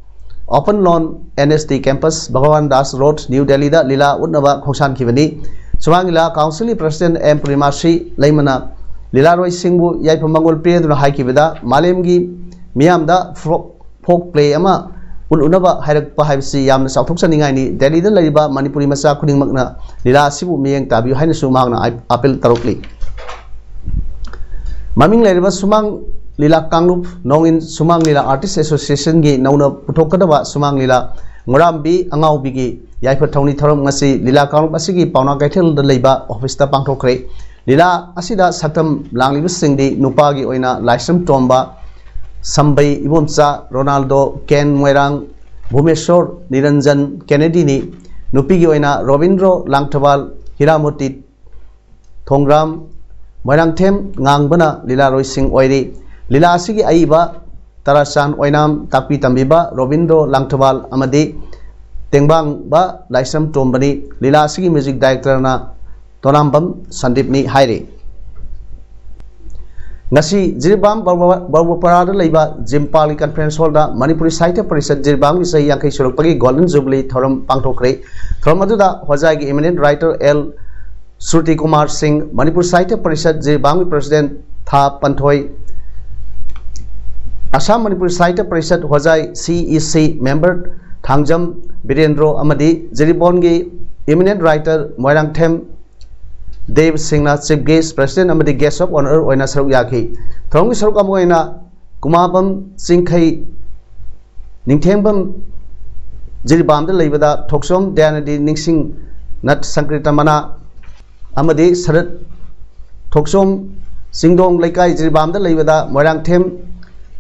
Open Lawn NSD Campus, Bhagwan Das road, new ꯗꯦꯜꯂꯤꯗ ꯂꯤꯂꯥ ꯎꯠꯅꯕ ꯈꯣꯡꯁꯥꯟꯈꯤꯕꯅꯤ꯫ ꯁꯨꯃꯥꯡ ꯂꯤꯂꯥ councilꯒꯤ president ꯑꯦꯝ ꯄꯨꯔꯅꯤꯃꯥꯁꯤ ꯂꯩꯃꯅ ꯂꯤꯂꯥꯔꯣꯏꯁꯤꯡꯕꯨ ꯌꯥꯏꯐ ꯃꯪꯒꯣꯜ ꯄꯤꯔꯗꯨꯅ ꯍꯥꯏꯈꯤꯕꯗ, ꯃꯥꯂꯦꯝꯒꯤ ꯃꯤꯌꯥꯝꯗ folk play ꯑꯃ ꯎꯠꯂꯨꯅꯕ ꯍꯥꯏꯔꯛꯄ ꯍꯥꯏꯕꯁꯤ ꯌꯥꯝꯅ ꯆꯥꯎꯊꯣꯛꯆꯅꯤꯡꯉꯥꯏꯅꯤ꯫ ꯗꯦꯜꯂꯤꯗ ꯂꯩꯔꯤꯕ ꯃꯅꯤꯄꯨꯔꯤ ꯃꯆꯥ ꯈꯨꯗꯤꯡꯃꯛꯅ ꯂꯤꯂꯥ ꯑꯁꯤꯕꯨ ꯃꯤꯠꯌꯦꯡ ꯇꯥꯕꯤꯌꯨ ꯍꯥꯏꯅꯁꯨ ꯃꯍꯥꯛꯅ ꯑꯥꯏ-, appeal ꯇꯧꯔꯛꯂꯤ꯫ ꯃꯃꯤꯡ ꯂꯩꯔꯕ ꯁꯨꯃꯥꯡ ꯂꯤꯂꯥ ꯀꯥꯡꯂꯨꯞ, ꯅꯣꯡꯏꯟ ꯁꯨꯃꯥꯡ ꯂꯤꯂꯥ Artist Associationꯒꯤ ꯅꯧꯅ ꯄꯨꯊꯣꯛꯀꯗꯕ ꯁꯨꯃꯥꯡ ꯂꯤꯂꯥ ꯉꯣꯔꯥꯝꯕꯤ ꯑꯉꯥꯎꯕꯤꯒꯤ ꯌꯥꯏꯐ ꯊꯧꯅꯤ ꯊꯧꯔꯝ ꯉꯁꯤ ꯂꯤꯂꯥ ꯀꯥꯡꯂꯨꯞ ꯑꯁꯤꯒꯤ ꯄꯥꯎꯅꯥ ꯀꯩꯊꯦꯜꯗ ꯂꯩꯕ officeꯇ ꯄꯥꯡꯊꯣꯛꯈ꯭ꯔꯦ꯫ ꯂꯤꯂꯥ ꯑꯁꯤꯗ ꯁꯛꯇꯝ ꯂꯥꯡꯂꯤꯕꯁꯤꯡꯗꯤ ꯅꯨꯄꯥꯒꯤ ꯑꯣꯏꯅ ꯂꯥꯏꯁ꯭ꯔꯝ ꯇꯣꯝꯕ, ꯁꯝꯕꯩ ꯏꯕꯣꯝꯆꯥ, ꯔꯣꯅꯥꯜꯗꯣ, ꯀꯦꯟ ꯃꯣꯏꯔꯥꯡ, ꯚꯨꯃꯦꯁꯣꯔ, ꯅꯤꯔꯟꯖꯟ ꯀꯦꯅꯦꯗꯤꯅꯤ꯫ ꯅꯨꯄꯤꯒꯤ ꯑꯣꯏꯅ ꯔꯣꯕꯤꯟꯗ꯭ꯔꯣ ꯂꯥꯡꯊꯕꯥꯜ, ꯍꯤꯔꯥꯃꯣꯇꯤ ꯊꯣꯡꯒ꯭ꯔꯥꯝ, ꯃꯣꯏꯔꯥꯡꯊꯦꯝ ꯉꯥꯡꯕꯅ ꯂꯤꯂꯥꯔꯣꯏꯁꯤꯡ ꯑꯣꯏꯔꯤ꯫ ꯂꯤꯂꯥ ꯑꯁꯤꯒꯤ ꯑꯏꯕ ꯇꯔꯥꯆꯥꯟ ꯑꯣꯏꯅꯥꯝ, ꯇꯥꯛꯄꯤ ꯇꯝꯕꯤꯕ ꯔꯣꯕꯤꯟꯗ꯭ꯔꯣ ꯂꯥꯡꯊꯕꯥꯜ ꯑꯃꯗꯤ ꯇꯦꯡꯕꯥꯡꯕ ꯂꯥꯏꯁ꯭ꯔꯝ ꯇꯣꯝꯕꯅꯤ꯫ ꯂꯤꯂꯥ ꯑꯁꯤꯒꯤ ꯃ꯭ꯌꯨꯖꯤꯛ ꯗꯥꯏꯔꯦꯛꯇꯔꯅ ꯇꯣꯅꯥꯝꯕꯝ ꯁꯟꯗꯤꯞꯅꯤ ꯍꯥꯏꯔꯤ꯫ ꯉꯁꯤ ꯖꯤꯔꯤꯕꯥꯝ ꯕꯔꯕ-, ꯕꯔꯕꯄꯔꯥꯗ ꯂꯩꯕ ꯖꯤꯝꯄꯥꯜꯒꯤ ꯀꯟꯐꯔꯦꯟꯁ ꯍꯣꯜꯗ ꯃꯅꯤꯄꯨꯔꯤ ꯁꯥꯍꯤꯇ꯭ꯌ ꯄꯔꯤꯁꯠ ꯖꯤꯔꯤꯕꯥꯝꯒꯤ ꯆꯍꯤ ꯌꯥꯡꯈꯩ ꯁꯨꯔꯛꯄꯒꯤ ꯒꯣꯜꯗꯟ ꯖꯨꯕꯤꯂꯤ ꯊꯧꯔꯝ ꯄꯥꯡꯊꯣꯛꯈ꯭ꯔꯦ꯫ ꯊꯧꯔꯝ ꯑꯗꯨꯗ ꯍꯣꯖꯥꯏꯒꯤ ꯏꯃꯤꯅꯦꯟꯠ ꯔꯥꯏꯇꯔ ꯑꯦꯜ ꯁ꯭ꯔꯨꯇꯤ ꯀꯨꯃꯥꯔ ꯁꯤꯡ, ꯃꯅꯤꯄꯨꯔ ꯁꯥꯍꯤꯇ꯭ꯌ ꯄꯔꯤꯁꯠ ꯖꯤꯔꯤꯕꯥꯝꯒꯤ ꯄ꯭ꯔꯁꯤꯗꯦꯟꯠ ꯊꯥ ꯄꯟꯊꯣꯏ, ꯑꯁꯥꯝ ꯃꯅꯤꯄꯨꯔ ꯁꯥꯍꯤꯇ꯭ꯌ ꯄꯔꯤꯁꯠ ꯍꯣꯖꯥꯏ ꯁꯤ ꯏ ꯁꯤ ꯃꯦꯝꯕꯔ ꯊꯥꯡꯖꯝ ꯕꯤꯔꯦꯟꯗ꯭ꯔꯣ ꯑꯃꯗꯤ ꯖꯤꯔꯤꯕꯥꯝꯒꯤ ꯏꯃꯤꯅꯦꯟꯠ ꯔꯥꯏꯇꯔ ꯃꯣꯏꯔꯥꯡꯊꯦꯝ ꯗꯦꯕ ꯁꯤꯡꯅ ꯆꯤꯐ ꯒꯦꯁ꯭ꯠ, ꯄ꯭ꯔꯁꯤꯗꯦꯟꯠ ꯑꯃꯗꯤ ꯒꯦꯁ꯭ꯠ ꯑꯣꯐ ꯑꯣꯅꯔ ꯑꯣꯏꯅ ꯁꯔꯨꯛ ꯌꯥꯈꯤ꯫ ꯊꯧꯔꯝꯒꯤ ꯁꯔꯨꯛ ꯑꯃ ꯑꯣꯏꯅ ꯀꯨꯃꯥꯕꯝ ꯆꯤꯡꯈꯩ ꯅꯤꯡꯊꯦꯡꯕꯝ ꯖꯤꯔꯤꯕꯥꯝꯗ ꯂꯩꯕꯗ ꯊꯣꯛꯆꯣꯝ ꯗꯌꯥꯅꯤꯙꯤ ꯅꯤꯡꯁꯤꯡ ꯅꯠ ꯁꯪꯀ꯭ꯔꯤꯇ ꯃꯅꯥ ꯑꯃꯗꯤ ꯁꯔꯠ ꯊꯣꯛꯆꯣꯝ ꯆꯤꯡꯗꯣꯡ ꯂꯩꯀꯥꯏ ꯖꯤꯔꯤꯕꯥꯝꯗ ꯂꯩꯕꯗ ꯃꯣꯏꯔꯥꯡꯊꯦꯝ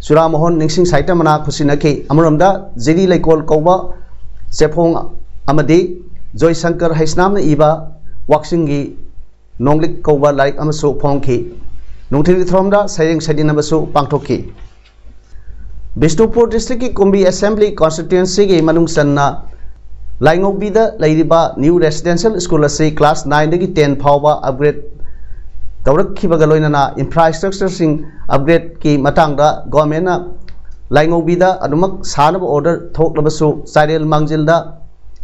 ꯆꯨꯔꯥꯃꯣꯍꯣꯟ ꯅꯤꯡꯁꯤꯡ ꯁꯥꯍꯤꯇ꯭ꯌ ꯃꯅꯥ ꯈꯨꯠꯁꯤꯟꯅꯈꯤ꯫ ꯑꯃꯔꯣꯝꯗ ꯖꯤꯔꯤ ꯂꯩꯀꯣꯜ ꯀꯧꯕ ꯆꯦꯐꯣꯡ ꯑꯃꯗꯤ ꯖꯣꯏꯁꯪꯀꯔ ꯍꯩꯁꯅꯥꯝꯅ ꯏꯕ ꯋꯥꯛꯆꯤꯡꯒꯤ ꯅꯣꯡꯂꯤꯛ ꯀꯧꯕ ꯂꯥꯏꯔꯤꯛ ꯑꯃꯁꯨ ꯐꯣꯡꯈꯤ꯫ ꯅꯨꯡꯊꯤꯜꯒꯤ ꯊꯧꯔꯝꯗ ꯁꯩꯔꯦꯡ ꯁꯩꯗꯤꯟ ꯑꯃꯁꯨ ꯄꯥꯡꯊꯣꯛꯈꯤ꯫ ꯕꯤꯁꯅꯨꯄꯨꯔ ꯗꯤꯁꯇ꯭ꯔꯤꯛꯀꯤ ꯀꯨꯝꯕꯤ ꯑꯦꯁꯦꯝꯕ꯭ꯂꯤ ꯀꯣꯟꯁꯇꯤꯇ꯭ꯋꯦꯟꯁꯤꯒꯤ ꯃꯅꯨꯡ ꯆꯟꯅ ꯂꯥꯏꯉꯧꯕꯤꯗ ꯂꯩꯔꯤꯕ ꯅ꯭ꯌꯨ ꯔꯦꯁꯤꯗꯦꯟꯁꯤꯌꯦꯜ ꯁ꯭ꯀꯨꯜ ꯑꯁꯤ ꯀ꯭ꯂꯥꯁ ꯅꯥꯏꯟꯗꯒꯤ ꯇꯦꯟ ꯐꯥꯎꯕ ꯑꯞꯒ꯭ꯔꯦꯗ ꯇꯧꯔꯛꯈꯤꯕꯒ ꯂꯣꯏꯅꯅ ꯏꯟꯐ꯭ꯔꯥꯁ꯭ꯇ꯭ꯔꯛꯆꯔꯁꯤꯡ ꯑꯞꯒ꯭ꯔꯦꯗꯀꯤ ꯃꯇꯥꯡꯗ ꯒꯣꯔꯃꯦꯟꯅ ꯂꯥꯏꯉꯧꯕꯤꯗ ꯑꯗꯨꯃꯛ ꯁꯥꯅꯕ ꯑꯣꯔꯗꯔ ꯊꯣꯛꯂꯕꯁꯨ ꯆꯥꯏꯔꯦꯜ ꯃꯥꯡꯖꯤꯜꯗ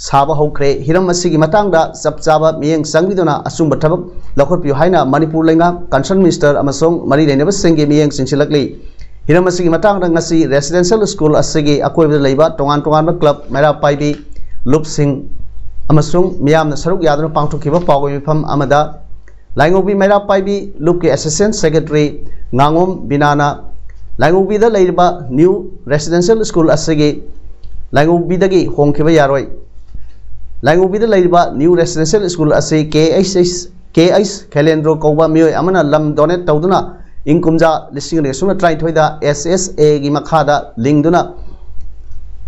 ꯁꯥꯕ ꯍꯧꯈ꯭ꯔꯦ꯫ ꯍꯤꯔꯝ ꯑꯁꯤꯒꯤ ꯃꯇꯥꯡꯗ ꯆꯞ ꯆꯥꯕ ꯃꯤꯠꯌꯦꯡ ꯆꯪꯕꯤꯗꯨꯅ ꯑꯆꯨꯝꯕ ꯊꯕꯛ ꯂꯧꯈꯠꯄꯤꯌꯨ ꯍꯥꯏꯅ ꯃꯅꯤꯄꯨꯔ ꯂꯩꯉꯥꯛ, ꯀꯟꯁꯔꯟ ꯃꯤꯅꯤꯁꯇꯔ ꯑꯃꯁꯨꯡ ꯃꯔꯤ ꯂꯩꯅꯕꯁꯤꯡꯒꯤ ꯃꯤꯠꯌꯦꯡ ꯆꯤꯡꯁꯤꯜꯂꯛꯂꯤ꯫ ꯍꯤꯔꯝ ꯑꯁꯤꯒꯤ ꯃꯇꯥꯡꯗ ꯉꯁꯤ ꯔꯦꯁꯤꯗꯦꯟꯁꯤꯌꯦꯜ ꯁ꯭ꯀꯨꯜ ꯑꯁꯤꯒꯤ ꯑꯀꯣꯏꯕꯗ ꯂꯩꯕ ꯇꯣꯉꯥꯟ ꯇꯣꯉꯥꯟꯕ ꯀ꯭ꯂꯕ, ꯃꯩꯔꯥ ꯄꯥꯏꯕꯤ, ꯂꯨꯞꯁꯤꯡ ꯑꯃꯁꯨꯡ ꯃꯤꯌꯥꯝꯅ ꯁꯔꯨꯛ ꯌꯥꯗꯨꯅ ꯄꯥꯡꯊꯣꯛꯈꯤꯕ ꯄꯥꯎꯒꯤ ꯃꯤꯐꯝ ꯑꯃꯗ ꯂꯥꯏꯉꯧꯕꯤ ꯃꯩꯔꯥ ꯄꯥꯏꯕꯤ ꯂꯨꯞꯀꯤ ꯑꯦꯁꯤꯁꯇꯦꯟꯠ ꯁꯦꯀ꯭ꯔꯦꯇꯔꯤ ꯉꯥꯉꯣꯝ ꯕꯤꯅꯥꯅ ꯂꯥꯏꯉꯧꯕꯤꯗ ꯂꯩꯔꯤꯕ ꯅ꯭ꯌꯨ ꯔꯦꯁꯤꯗꯦꯟꯁꯤꯌꯦꯜ ꯁ꯭ꯀꯨꯜ ꯑꯁꯤꯒꯤ ꯂꯥꯏꯉꯧꯕꯤꯗꯒꯤ ꯍꯣꯡꯈꯤꯕ ꯌꯥꯔꯣꯏ꯫ ꯂꯥꯏꯉꯧꯕꯤꯗ ꯂꯩꯔꯤꯕ ꯅ꯭ꯌꯨ ꯔꯦꯁꯤꯗꯦꯟꯁꯤꯌꯦꯜ ꯁ꯭ꯀꯨꯜ ꯑꯁꯤ ꯀꯦ ꯑꯩꯆ ꯑꯩꯆ, ꯀꯦ ꯑꯩꯆ ꯈꯦꯂꯦꯟꯗ꯭ꯔꯣ ꯀꯧꯕ ꯃꯤꯑꯣꯏ ꯑꯃꯅ ꯂꯝ ꯗꯣꯅꯦꯠ ꯇꯧꯗꯨꯅ ꯏꯪ ꯀꯨꯝꯖꯥ ꯂꯤꯁꯤꯡ ꯑꯅꯤ ꯁꯨꯞꯅ ꯇꯔꯥꯅꯤꯊꯣꯏꯗ ꯑꯦꯁ ꯑꯦꯁ ꯑꯦꯒꯤ ꯃꯈꯥꯗ ꯂꯤꯡꯗꯨꯅ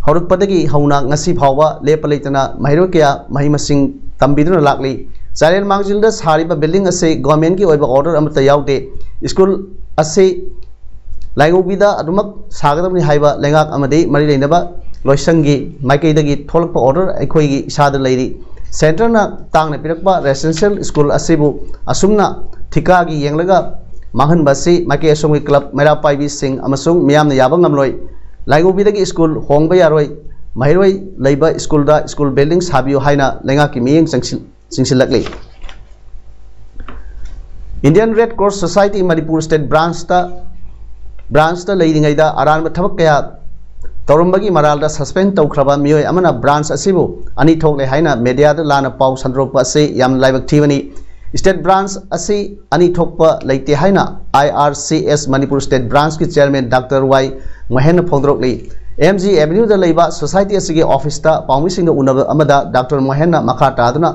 ꯍꯧꯔꯛꯄꯗꯒꯤ ꯍꯧꯅ ꯉꯁꯤ ꯐꯥꯎꯕ ꯂꯦꯞꯄ ꯂꯩꯇꯅ ꯃꯍꯩꯔꯣꯏ ꯀꯌꯥ ꯃꯍꯩ ꯃꯁꯤꯡ ꯇꯝꯕꯤꯗꯨꯅ ꯂꯥꯛꯂꯤ꯫ ꯆꯥꯏꯔꯦꯟ ꯃꯥꯡꯖꯤꯜꯗ ꯁꯥꯔꯤꯕ building ꯑꯁꯤ governmentꯀꯤ ꯑꯣꯏꯕ order ꯑꯃꯠꯇ ꯌꯥꯎꯗꯦ꯫ ꯁ꯭ꯀꯨꯜ ꯑꯁꯤ ꯂꯥꯏꯉꯧꯕꯤꯗ ꯑꯗꯨꯃꯛ ꯁꯥꯒꯗꯕꯅꯤ ꯍꯥꯏꯕ ꯂꯩꯉꯥꯛ ꯑꯃꯗꯤ ꯃꯔꯤ ꯂꯩꯅꯕ ꯂꯣꯏꯁꯪꯒꯤ ꯃꯥꯏꯀꯩꯗꯒꯤ ꯊꯣꯛꯂꯛꯄ order ꯑꯩꯈꯣꯏꯒꯤ ꯏꯁꯥꯗ ꯂꯩꯔꯤ꯫ Centreꯅ ꯇꯥꯡꯅ ꯄꯤꯔꯛꯄ residential school ꯑꯁꯤꯕꯨ ꯑꯁꯨꯝꯅ ꯊꯤꯀꯥꯒꯤ ꯌꯦꯡꯂꯒ ꯃꯥꯡꯍꯟꯕ ꯑꯁꯤ ꯃꯥꯏꯀꯩ ꯑꯁꯣꯝꯒꯤ club, ꯃꯩꯔꯥ ꯄꯥꯏꯕꯤꯁꯤꯡ ꯑꯃꯁꯨꯡ ꯃꯤꯌꯥꯝꯅ ꯌꯥꯕ ꯉꯝꯂꯣꯏ꯫ ꯂꯥꯏꯉꯧꯕꯤꯗꯒꯤ school ꯍꯣꯡꯕ ꯌꯥꯔꯣꯏ꯫ ꯃꯍꯩꯔꯣꯏ ꯂꯩꯕ schoolꯗ school building ꯁꯥꯕꯤꯌꯨ ꯍꯥꯏꯅ ꯂꯩꯉꯥꯛꯀꯤ ꯃꯤꯠꯌꯦꯡ ꯆꯪꯁꯤꯜ-, ꯆꯤꯡꯁꯤꯜꯂꯛꯂꯤ꯫ Indian Red Cross Society Manipur state branchꯇ, branchꯇ ꯂꯩꯔꯤꯉꯩꯗ ꯑꯔꯥꯟꯕ ꯊꯕꯛ ꯀꯌꯥ ꯇꯧꯔꯝꯕꯒꯤ ꯃꯔꯥꯜꯗ suspend ꯇꯧꯈ꯭ꯔꯕ ꯃꯤꯑꯣꯏ ꯑꯃꯅ branch ꯑꯁꯤꯕꯨ ꯑꯅꯤ ꯊꯣꯛꯂꯦ ꯍꯥꯏꯅ mediaꯗ ꯂꯥꯟꯅ ꯄꯥꯎ ꯁꯟꯗꯣꯔꯛꯄ ꯑꯁꯤ ꯌꯥꯝꯅ ꯂꯥꯏꯕꯛ ꯊꯤꯕꯅꯤ꯫ State branch ꯑꯁꯤ ꯑꯅꯤ ꯊꯣꯛꯄ ꯂꯩꯇꯦ ꯍꯥꯏꯅ I R C S Manipur state branchꯀꯤ chairman Doctor Y ꯃꯣꯍꯦꯟꯅ ꯐꯣꯡꯗꯣꯔꯛꯂꯤ꯫ M G Avenueꯗ ꯂꯩꯕ society ꯑꯁꯤꯒꯤ officeꯇ ꯄꯥꯎꯃꯤꯁꯤꯡꯒ ꯎꯅꯕ ꯑꯃꯗ Doctor ꯃꯣꯍꯦꯟꯅ ꯃꯈꯥ ꯇꯥꯗꯨꯅ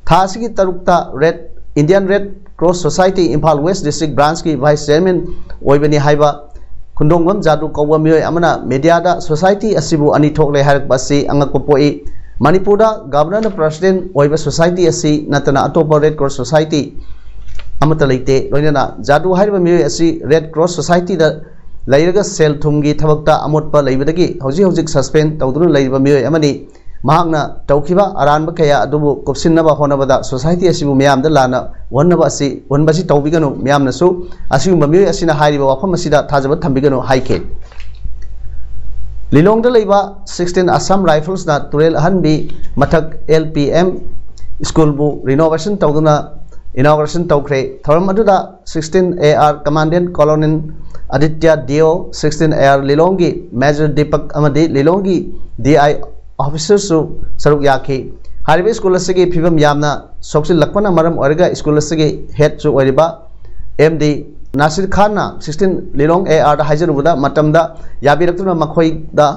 ꯊꯥ ꯑꯁꯤꯒꯤ ꯇꯔꯨꯛꯇ Red, Indian Red Cross Society Imphal West District Branchꯀꯤ vice chairman ꯑꯣꯏꯕꯅꯤ ꯍꯥꯏꯕ ꯈꯨꯟꯗꯣꯡꯕꯝ ꯖꯥꯗꯨ ꯀꯧꯕ ꯃꯤꯑꯣꯏ ꯑꯃꯅ mediaꯗ society ꯑꯁꯤꯕꯨ ꯑꯅꯤ ꯊꯣꯛꯂꯦ ꯍꯥꯏꯔꯛꯄ ꯑꯁꯤ ꯑꯉꯛꯄ ꯄꯣꯛꯏ꯫ ꯃꯅꯤꯄꯨꯔꯗ governorꯅ president ꯑꯣꯏꯕ society ꯑꯁꯤ ꯅꯠꯇꯅ ꯑꯇꯣꯞꯄ Red Cross Society ꯑꯃꯠꯇ ꯂꯩꯇꯦ꯫ ꯂꯣꯏꯅꯅ ꯖꯥꯗꯨ ꯍꯥꯏꯔꯤꯕ ꯃꯤꯑꯣꯏ ꯑꯁꯤ Red Cross Societyꯗ ꯂꯩꯔꯒ ꯁꯦꯜ ꯊꯨꯝꯒꯤ ꯊꯕꯛꯇ ꯑꯃꯣꯠꯄ ꯂꯩꯕꯗꯒꯤ ꯍꯧꯖꯤꯛ ꯍꯧꯖꯤꯛ suspend ꯇꯧꯗꯨꯅ ꯂꯩꯔꯤꯕ ꯃꯤꯑꯣꯏ ꯑꯃꯅꯤ꯫ ꯃꯍꯥꯛꯅ ꯇꯧꯈꯤꯕ ꯑꯔꯥꯟꯕ ꯀꯌꯥ ꯑꯗꯨꯕꯨ ꯀꯨꯞꯁꯤꯟꯅꯕ ꯍꯣꯠꯅꯕꯗ society ꯑꯁꯤꯕꯨ ꯃꯤꯌꯥꯝꯗ ꯂꯥꯟꯅ ꯎꯍꯟꯅꯕ ꯑꯁꯤ, ꯎꯍꯟꯕ ꯑꯁꯤ ꯇꯧꯕꯤꯒꯅꯨ꯫ ꯃꯤꯌꯥꯝꯅꯁꯨ ꯑꯁꯤꯒꯨꯝꯕ ꯃꯤꯑꯣꯏ ꯑꯁꯤꯅ ꯍꯥꯏꯔꯤꯕ ꯋꯥꯐꯝ ꯑꯁꯤꯗ ꯊꯥꯖꯕ ꯊꯝꯕꯤꯒꯅꯨ ꯍꯥꯏꯈꯤ꯫ ꯂꯤꯂꯣꯡꯗ ꯂꯩꯕ sixteen Assam Riflesꯅ ꯇꯨꯔꯦꯜ ꯑꯍꯟꯕꯤ ꯃꯊꯛ L P M schoolꯕꯨ renovation ꯇꯧꯗꯨꯅ inauguration ꯇꯧꯈ꯭ꯔꯦ꯫ ꯊꯧꯔꯝ ꯑꯗꯨꯗ sixteen A R Commandant Colonel Aditya D O, sixteen A R ꯂꯤꯂꯣꯡꯒꯤ Major Deepak ꯑꯃꯗꯤ ꯂꯤꯂꯣꯡꯒꯤ D I officerꯁꯨ ꯁꯔꯨꯛ ꯌꯥꯈꯤ꯫ ꯍꯥꯏꯔꯤꯕ school ꯑꯁꯤꯒꯤ ꯐꯤꯕꯝ ꯌꯥꯝꯅ ꯁꯣꯛꯆꯤꯜꯂꯛꯄꯅ ꯃꯔꯝ ꯑꯣꯏꯔꯒ school ꯑꯁꯤꯒꯤ headꯁꯨ ꯑꯣꯏꯔꯤꯕ M D Nasir Khan sixteen Lilong A Rꯗ ꯍꯥꯏꯖꯔꯨꯕꯗ ꯃꯇꯝꯗ ꯌꯥꯕꯤꯔꯛꯇꯨꯅ ꯃꯈꯣꯏꯗ,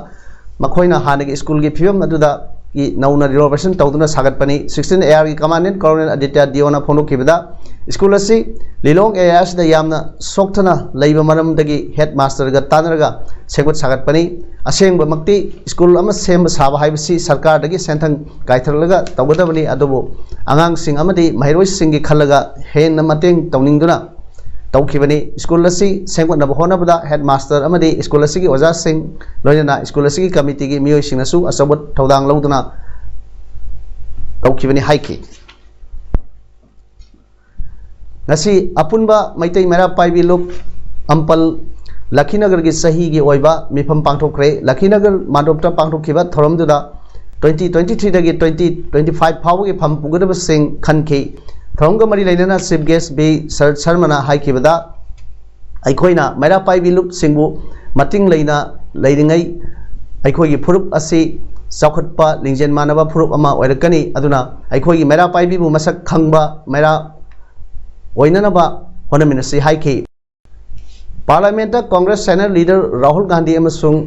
ꯃꯈꯣꯏꯅ ꯍꯥꯟꯅꯒꯤ schoolꯒꯤ ꯐꯤꯕꯝ ꯑꯗꯨꯗ ꯒꯤ ꯅꯧꯅ renovation ꯇꯧꯗꯨꯅ ꯁꯥꯒꯠꯄꯅꯤ꯫ Sixteen A R ꯒꯤ commandant Colonel Aditya Deo ꯅ ꯐꯣꯡꯗꯣꯛꯈꯤꯕꯗ, ꯁ꯭ꯀꯨꯜ ꯑꯁꯤ ꯂꯤꯂꯣꯡ area ꯑꯁꯤꯗ ꯌꯥꯝꯅ ꯁꯣꯛꯊꯅ ꯂꯩꯕ ꯃꯔꯝꯗꯒꯤ head master ꯒ ꯇꯥꯟꯅꯔꯒ ꯁꯦꯝꯒꯠ ꯁꯥꯒꯠꯄꯅꯤ꯫ ꯑꯁꯦꯡꯕꯃꯛꯇꯤ ꯁ꯭ꯀꯨꯜ ꯑꯃ ꯁꯦꯝꯕ ꯁꯥꯕ ꯍꯥꯏꯕꯁꯤ ꯁꯔꯀꯥꯔꯗꯒꯤ ꯁꯦꯟꯊꯪ ꯀꯥꯏꯊꯔꯛꯂꯒ ꯇꯧꯒꯗꯕꯅꯤ, ꯑꯗꯨꯕꯨ ꯑꯉꯥꯡꯁꯤꯡ ꯑꯃꯗꯤ ꯃꯍꯩꯔꯣꯏꯁꯤꯡꯒꯤ ꯈꯜꯂꯒ ꯍꯦꯟꯅ ꯃꯇꯦꯡ ꯇꯧꯅꯤꯡꯗꯨꯅ ꯇꯧꯈꯤꯕꯅꯤ꯫ ꯁ꯭ꯀꯨꯜ ꯑꯁꯤ ꯁꯦꯝꯒꯠꯅꯕ ꯍꯣꯠꯅꯕꯗ head master ꯑꯃꯗꯤ ꯁ꯭ꯀꯨꯜ ꯑꯁꯤꯒꯤ ꯑꯣꯖꯥꯁꯤꯡ, ꯂꯣꯏꯅꯅ ꯁ꯭ꯀꯨꯜ ꯑꯁꯤꯒꯤ committee ꯒꯤ ꯃꯤꯑꯣꯏꯁꯤꯡꯅꯁꯨ ꯑꯆꯧꯕ ꯊꯧꯗꯥꯡ ꯂꯧꯗꯨꯅ ꯇꯧꯈꯤꯕꯅꯤ ꯍꯥꯏꯈꯤ꯫ ꯉꯁꯤ ꯑꯄꯨꯟꯕ ꯃꯩꯇꯩ ꯃꯩꯔꯥ ꯄꯥꯏꯕꯤ ꯂꯨꯞ ꯑꯝꯄꯜ ꯂꯈꯤꯅꯒꯔꯒꯤ ꯆꯍꯤꯒꯤ ꯑꯣꯏꯕ ꯃꯤꯐꯝ ꯄꯥꯡꯊꯣꯛꯈ꯭ꯔꯦ꯫ ꯂꯈꯤꯅꯒꯔ ꯃꯥꯟꯗꯣꯞꯇ ꯄꯥꯡꯊꯣꯛꯈꯤꯕ ꯊꯧꯔꯝꯗꯨꯗ twenty twenty three ꯗꯒꯤ twenty twenty five ꯐꯥꯎꯕꯒꯤ ꯐꯝ ꯄꯨꯒꯗꯕꯁꯤꯡ ꯈꯟꯈꯤ꯫ ꯊꯧꯔꯝꯒ ꯃꯔꯤ ꯂꯩꯅꯅ chief guest ꯕꯤ ꯁꯔꯠ ꯁꯔꯃꯅ ꯍꯥꯏꯈꯤꯕꯗ, ꯑꯩꯈꯣꯏꯅ ꯃꯩꯔꯥ ꯄꯥꯏꯕꯤ ꯂꯨꯞꯁꯤꯡꯕꯨ ꯃꯇꯤꯡ ꯂꯩꯅ ꯂꯩꯔꯤꯉꯩ, ꯑꯩꯈꯣꯏꯒꯤ ꯐꯨꯔꯨꯞ ꯑꯁꯤ ꯆꯥꯎꯈꯠꯄ ꯂꯤꯡꯖꯦꯜ ꯃꯥꯟꯅꯕ ꯐꯨꯔꯨꯞ ꯑꯃ ꯑꯣꯏꯔꯛꯀꯅꯤ꯫ ꯑꯗꯨꯅ ꯑꯩꯈꯣꯏꯒꯤ ꯃꯩꯔꯥ ꯄꯥꯏꯕꯤꯕꯨ ꯃꯁꯛ ꯈꯪꯕ ꯃꯩꯔꯥ ꯑꯣꯏꯅꯅꯕ ꯍꯣꯠꯅꯃꯤꯟꯅꯁꯤ ꯍꯥꯏꯈꯤ꯫ Parliament ꯇ Congress senior leader Rahul Gandhi ꯑꯃꯁꯨꯡ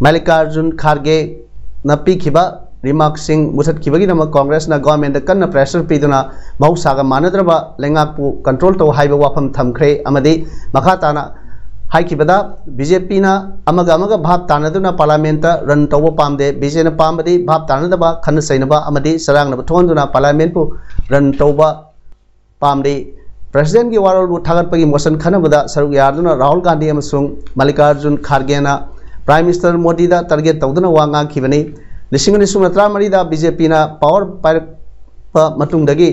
ꯃꯜꯂꯤꯀꯥꯔꯖꯨꯟ ꯈꯥꯔꯒꯦ ꯅ ꯄꯤꯈꯤꯕ remark ꯁꯤꯡ ꯃꯨꯊꯠꯈꯤꯕꯒꯤꯗꯃꯛ Congress ꯅ government ꯗ ꯀꯟꯅ pressure ꯄꯤꯗꯨꯅ ꯃꯍꯧꯁꯥꯒ ꯃꯥꯟꯅꯗ꯭ꯔꯕ ꯂꯩꯉꯥꯛꯄꯨ control ꯇꯧ ꯍꯥꯏꯕ ꯋꯥꯐꯝ ꯊꯝꯈ꯭ꯔꯦ꯫ ꯑꯃꯗꯤ ꯃꯈꯥ ꯇꯥꯅ ꯍꯥꯏꯈꯤꯕꯗ, BJP ꯅ ꯑꯃꯒ ꯑꯃꯒ ꯚꯥꯞ ꯇꯥꯅꯗꯨꯅ Parliament ꯇ run ꯇꯧꯕ ꯄꯥꯝꯗꯦ꯫ BJP ꯅ ꯄꯥꯝꯕꯗꯤ ꯚꯥꯞ ꯇꯥꯅꯗꯕ, ꯈꯠꯅ ꯆꯩꯅꯕ ꯑꯃꯗꯤ ꯆꯔꯥꯡꯅꯕ ꯊꯣꯛꯍꯟꯗꯨꯅ Parliament ꯄꯨ run ꯇꯧꯕ ꯄꯥꯝꯂꯤ꯫ President ꯀꯤ ꯋꯥꯔꯣꯜꯕꯨ ꯊꯥꯒꯠꯄꯒꯤ motion ꯈꯟꯅꯕꯗ ꯁꯔꯨꯛ ꯌꯥꯗꯨꯅ ꯔꯥꯍꯨꯜ ꯒꯥꯟꯙꯤ ꯑꯃꯁꯨꯡ ꯃꯜꯂꯤꯀꯥꯔꯖꯨꯟ ꯈꯥꯔꯒꯦꯅ Prime Minister ꯃꯣꯗꯤꯗ target ꯇꯧꯗꯨꯅ ꯋꯥ ꯉꯥꯡꯈꯤꯕꯅꯤ꯫ ꯂꯤꯁꯤꯡ ꯑꯅꯤ ꯁꯨꯞꯅ ꯇꯔꯥꯃꯔꯤꯗ BJP ꯅ power ꯄꯥꯏꯔꯛꯄ ꯃꯇꯨꯡꯗꯒꯤ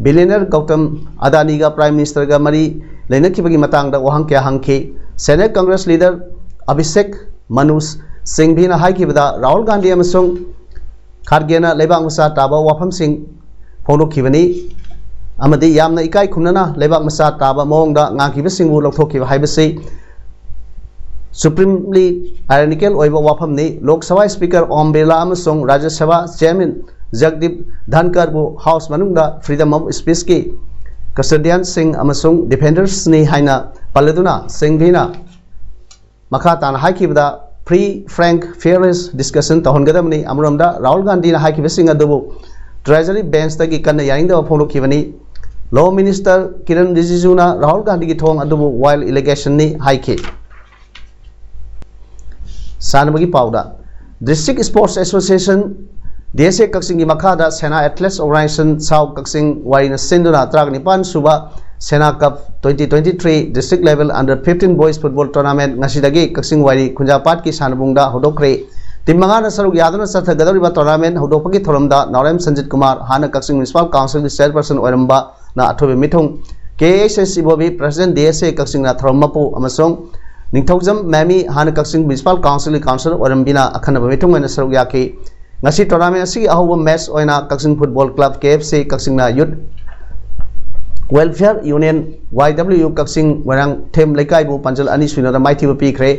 billionaire ꯒꯧꯇꯝ ꯑꯗꯥꯅꯤꯒ Prime Minister ꯒ ꯃꯔꯤ ꯂꯩꯅꯈꯤꯕꯒꯤ ꯃꯇꯥꯡꯗ ꯋꯥꯍꯪ ꯀꯌꯥ ꯍꯪꯈꯤ꯫ Senior Congress leader ꯑꯚꯤꯁꯦꯛ ꯃꯅꯨ ꯁꯤꯡꯚꯤꯅ ꯍꯥꯏꯈꯤꯕꯗ, ꯔꯥꯍꯨꯜ ꯒꯥꯟꯙꯤ ꯑꯃꯁꯨꯡ ꯈꯥꯔꯒꯦꯅ ꯂꯩꯕꯥꯛ ꯃꯆꯥ ꯇꯥꯕ ꯋꯥꯐꯝꯁꯤꯡ ꯐꯣꯡꯗꯣꯛꯈꯤꯕꯅꯤ ꯑꯃꯗꯤ ꯌꯥꯝꯅ ꯏꯀꯥꯏ ꯈꯨꯝꯅꯅ ꯂꯩꯕꯥꯛ ꯃꯆꯥ ꯇꯥꯕ ꯃꯑꯣꯡꯗ ꯉꯥꯡꯈꯤꯕꯁꯤꯡꯕꯨ ꯂꯧꯊꯣꯛꯈꯤꯕ ꯍꯥꯏꯕꯁꯤ supremely ironical ꯑꯣꯏꯕ ꯋꯥꯐꯝꯅꯤ꯫ ꯂꯣꯛ ꯁꯚꯥ Speaker ꯑꯣꯝ ꯕꯤꯔꯂꯥ ꯑꯃꯁꯨꯡ ꯔꯥꯖ꯭ꯌ ꯁꯚꯥ Chairman ꯖꯒꯗꯤꯞ ꯙꯟꯀꯔꯕꯨ House ꯃꯅꯨꯡꯗ freedom of speech ꯀꯤ custodian ꯁꯤꯡ ꯑꯃꯁꯨꯡ defenders ꯅꯤ ꯍꯥꯏꯅ ꯄꯜꯂꯗꯨꯅ ꯁꯤꯡꯚꯤꯅ ꯃꯈꯥ ꯇꯥꯅ ꯍꯥꯏꯈꯤꯕꯗ, free, frank, fairness discussion ꯇꯧꯍꯟꯒꯗꯕꯅꯤ꯫ ꯑꯃꯔꯣꯝꯗ ꯔꯥꯍꯨꯜ ꯒꯥꯟꯙꯤꯅ ꯍꯥꯏꯈꯤꯕꯁꯤꯡ ꯑꯗꯨꯕꯨ Treasury benchꯇꯒꯤ ꯀꯟꯅ ꯌꯥꯅꯤꯡꯗꯕ ꯐꯣꯡꯗꯣꯛꯈꯤꯕꯅꯤ꯫ Law Minister Kiren Rijijuna Rahul ꯒꯥꯟꯙꯤꯒꯤ ꯊꯣꯡ ꯑꯗꯨꯕꯨ wild allegationꯅꯤ ꯍꯥꯏꯈꯤ꯫ ꯁꯥꯟꯅꯕꯒꯤ ꯄꯥꯎꯗ, District Sports Association, D S A ꯀꯛꯆꯤꯡꯒꯤ ꯃꯈꯥꯗ Sena Athletes Organization, South Kachin Wari ꯅ ꯁꯤꯟꯗꯨꯅ ꯇꯔꯥꯅꯤꯄꯥꯟ ꯁꯨꯕ Sena Cup twenty twenty-three District Level Under fifteen Boys Football Tournament ꯉꯁꯤꯗꯒꯤ ꯀꯛꯆꯤꯡ ꯋꯥꯏꯔꯤ ꯈꯨꯟꯖꯥꯄꯥꯠꯀꯤ ꯁꯥꯟꯅꯕꯨꯡꯗ ꯍꯧꯗꯣꯛꯈ꯭ꯔꯦ꯫ Team ꯃꯉꯥꯅ ꯁꯔꯨꯛ ꯌꯥꯗꯨꯅ ꯆꯠꯊꯒꯗꯧꯔꯤꯕ tournament ꯍꯧꯗꯣꯛꯄꯒꯤ ꯊꯧꯔꯝꯗ ꯅꯥꯎꯔꯦꯝ ꯁꯟꯖꯤꯠ ꯀꯨꯃꯥꯔ, ꯍꯥꯟꯅ ꯀꯛꯆꯤꯡ Municipal Councilꯒꯤ chairperson ꯑꯣꯏꯔꯝꯕ, ꯅ ꯑꯊꯣꯏꯕ ꯃꯤꯊꯨꯡ, K H S Ibobi, President D S A ꯀꯛꯆꯤꯡꯅ ꯊꯧꯔꯝ ꯃꯄꯨ, ꯑꯃꯁꯨꯡ ꯅꯤꯡꯊꯧꯖꯝ ꯃꯦꯃꯤ, ꯍꯥꯟꯅ ꯀꯛꯆꯤꯡ Municipal Councilꯒꯤ councillor ꯑꯣꯏꯔꯝꯕꯤꯅ ꯑꯈꯟꯅꯕ ꯃꯤꯊꯨꯡ ꯑꯣꯏꯅ ꯁꯔꯨꯛ ꯌꯥꯈꯤ꯫ ꯉꯁꯤ tournament ꯑꯁꯤꯒꯤ ꯑꯍꯧꯕ match ꯑꯣꯏꯅ ꯀꯛꯆꯤꯡ Football Club, K F C ꯀꯛꯆꯤꯡꯅ Youth Welfare Union, Y W U ꯀꯛꯆꯤꯡ ꯃꯣꯏꯔꯥꯡꯊꯦꯝ ꯂꯩꯀꯥꯏꯕꯨ ꯄꯥꯟꯖꯜ ꯑꯅꯤ ꯁꯨꯏꯅꯗ ꯃꯥꯏꯊꯤꯕ ꯄꯤꯈ꯭ꯔꯦ꯫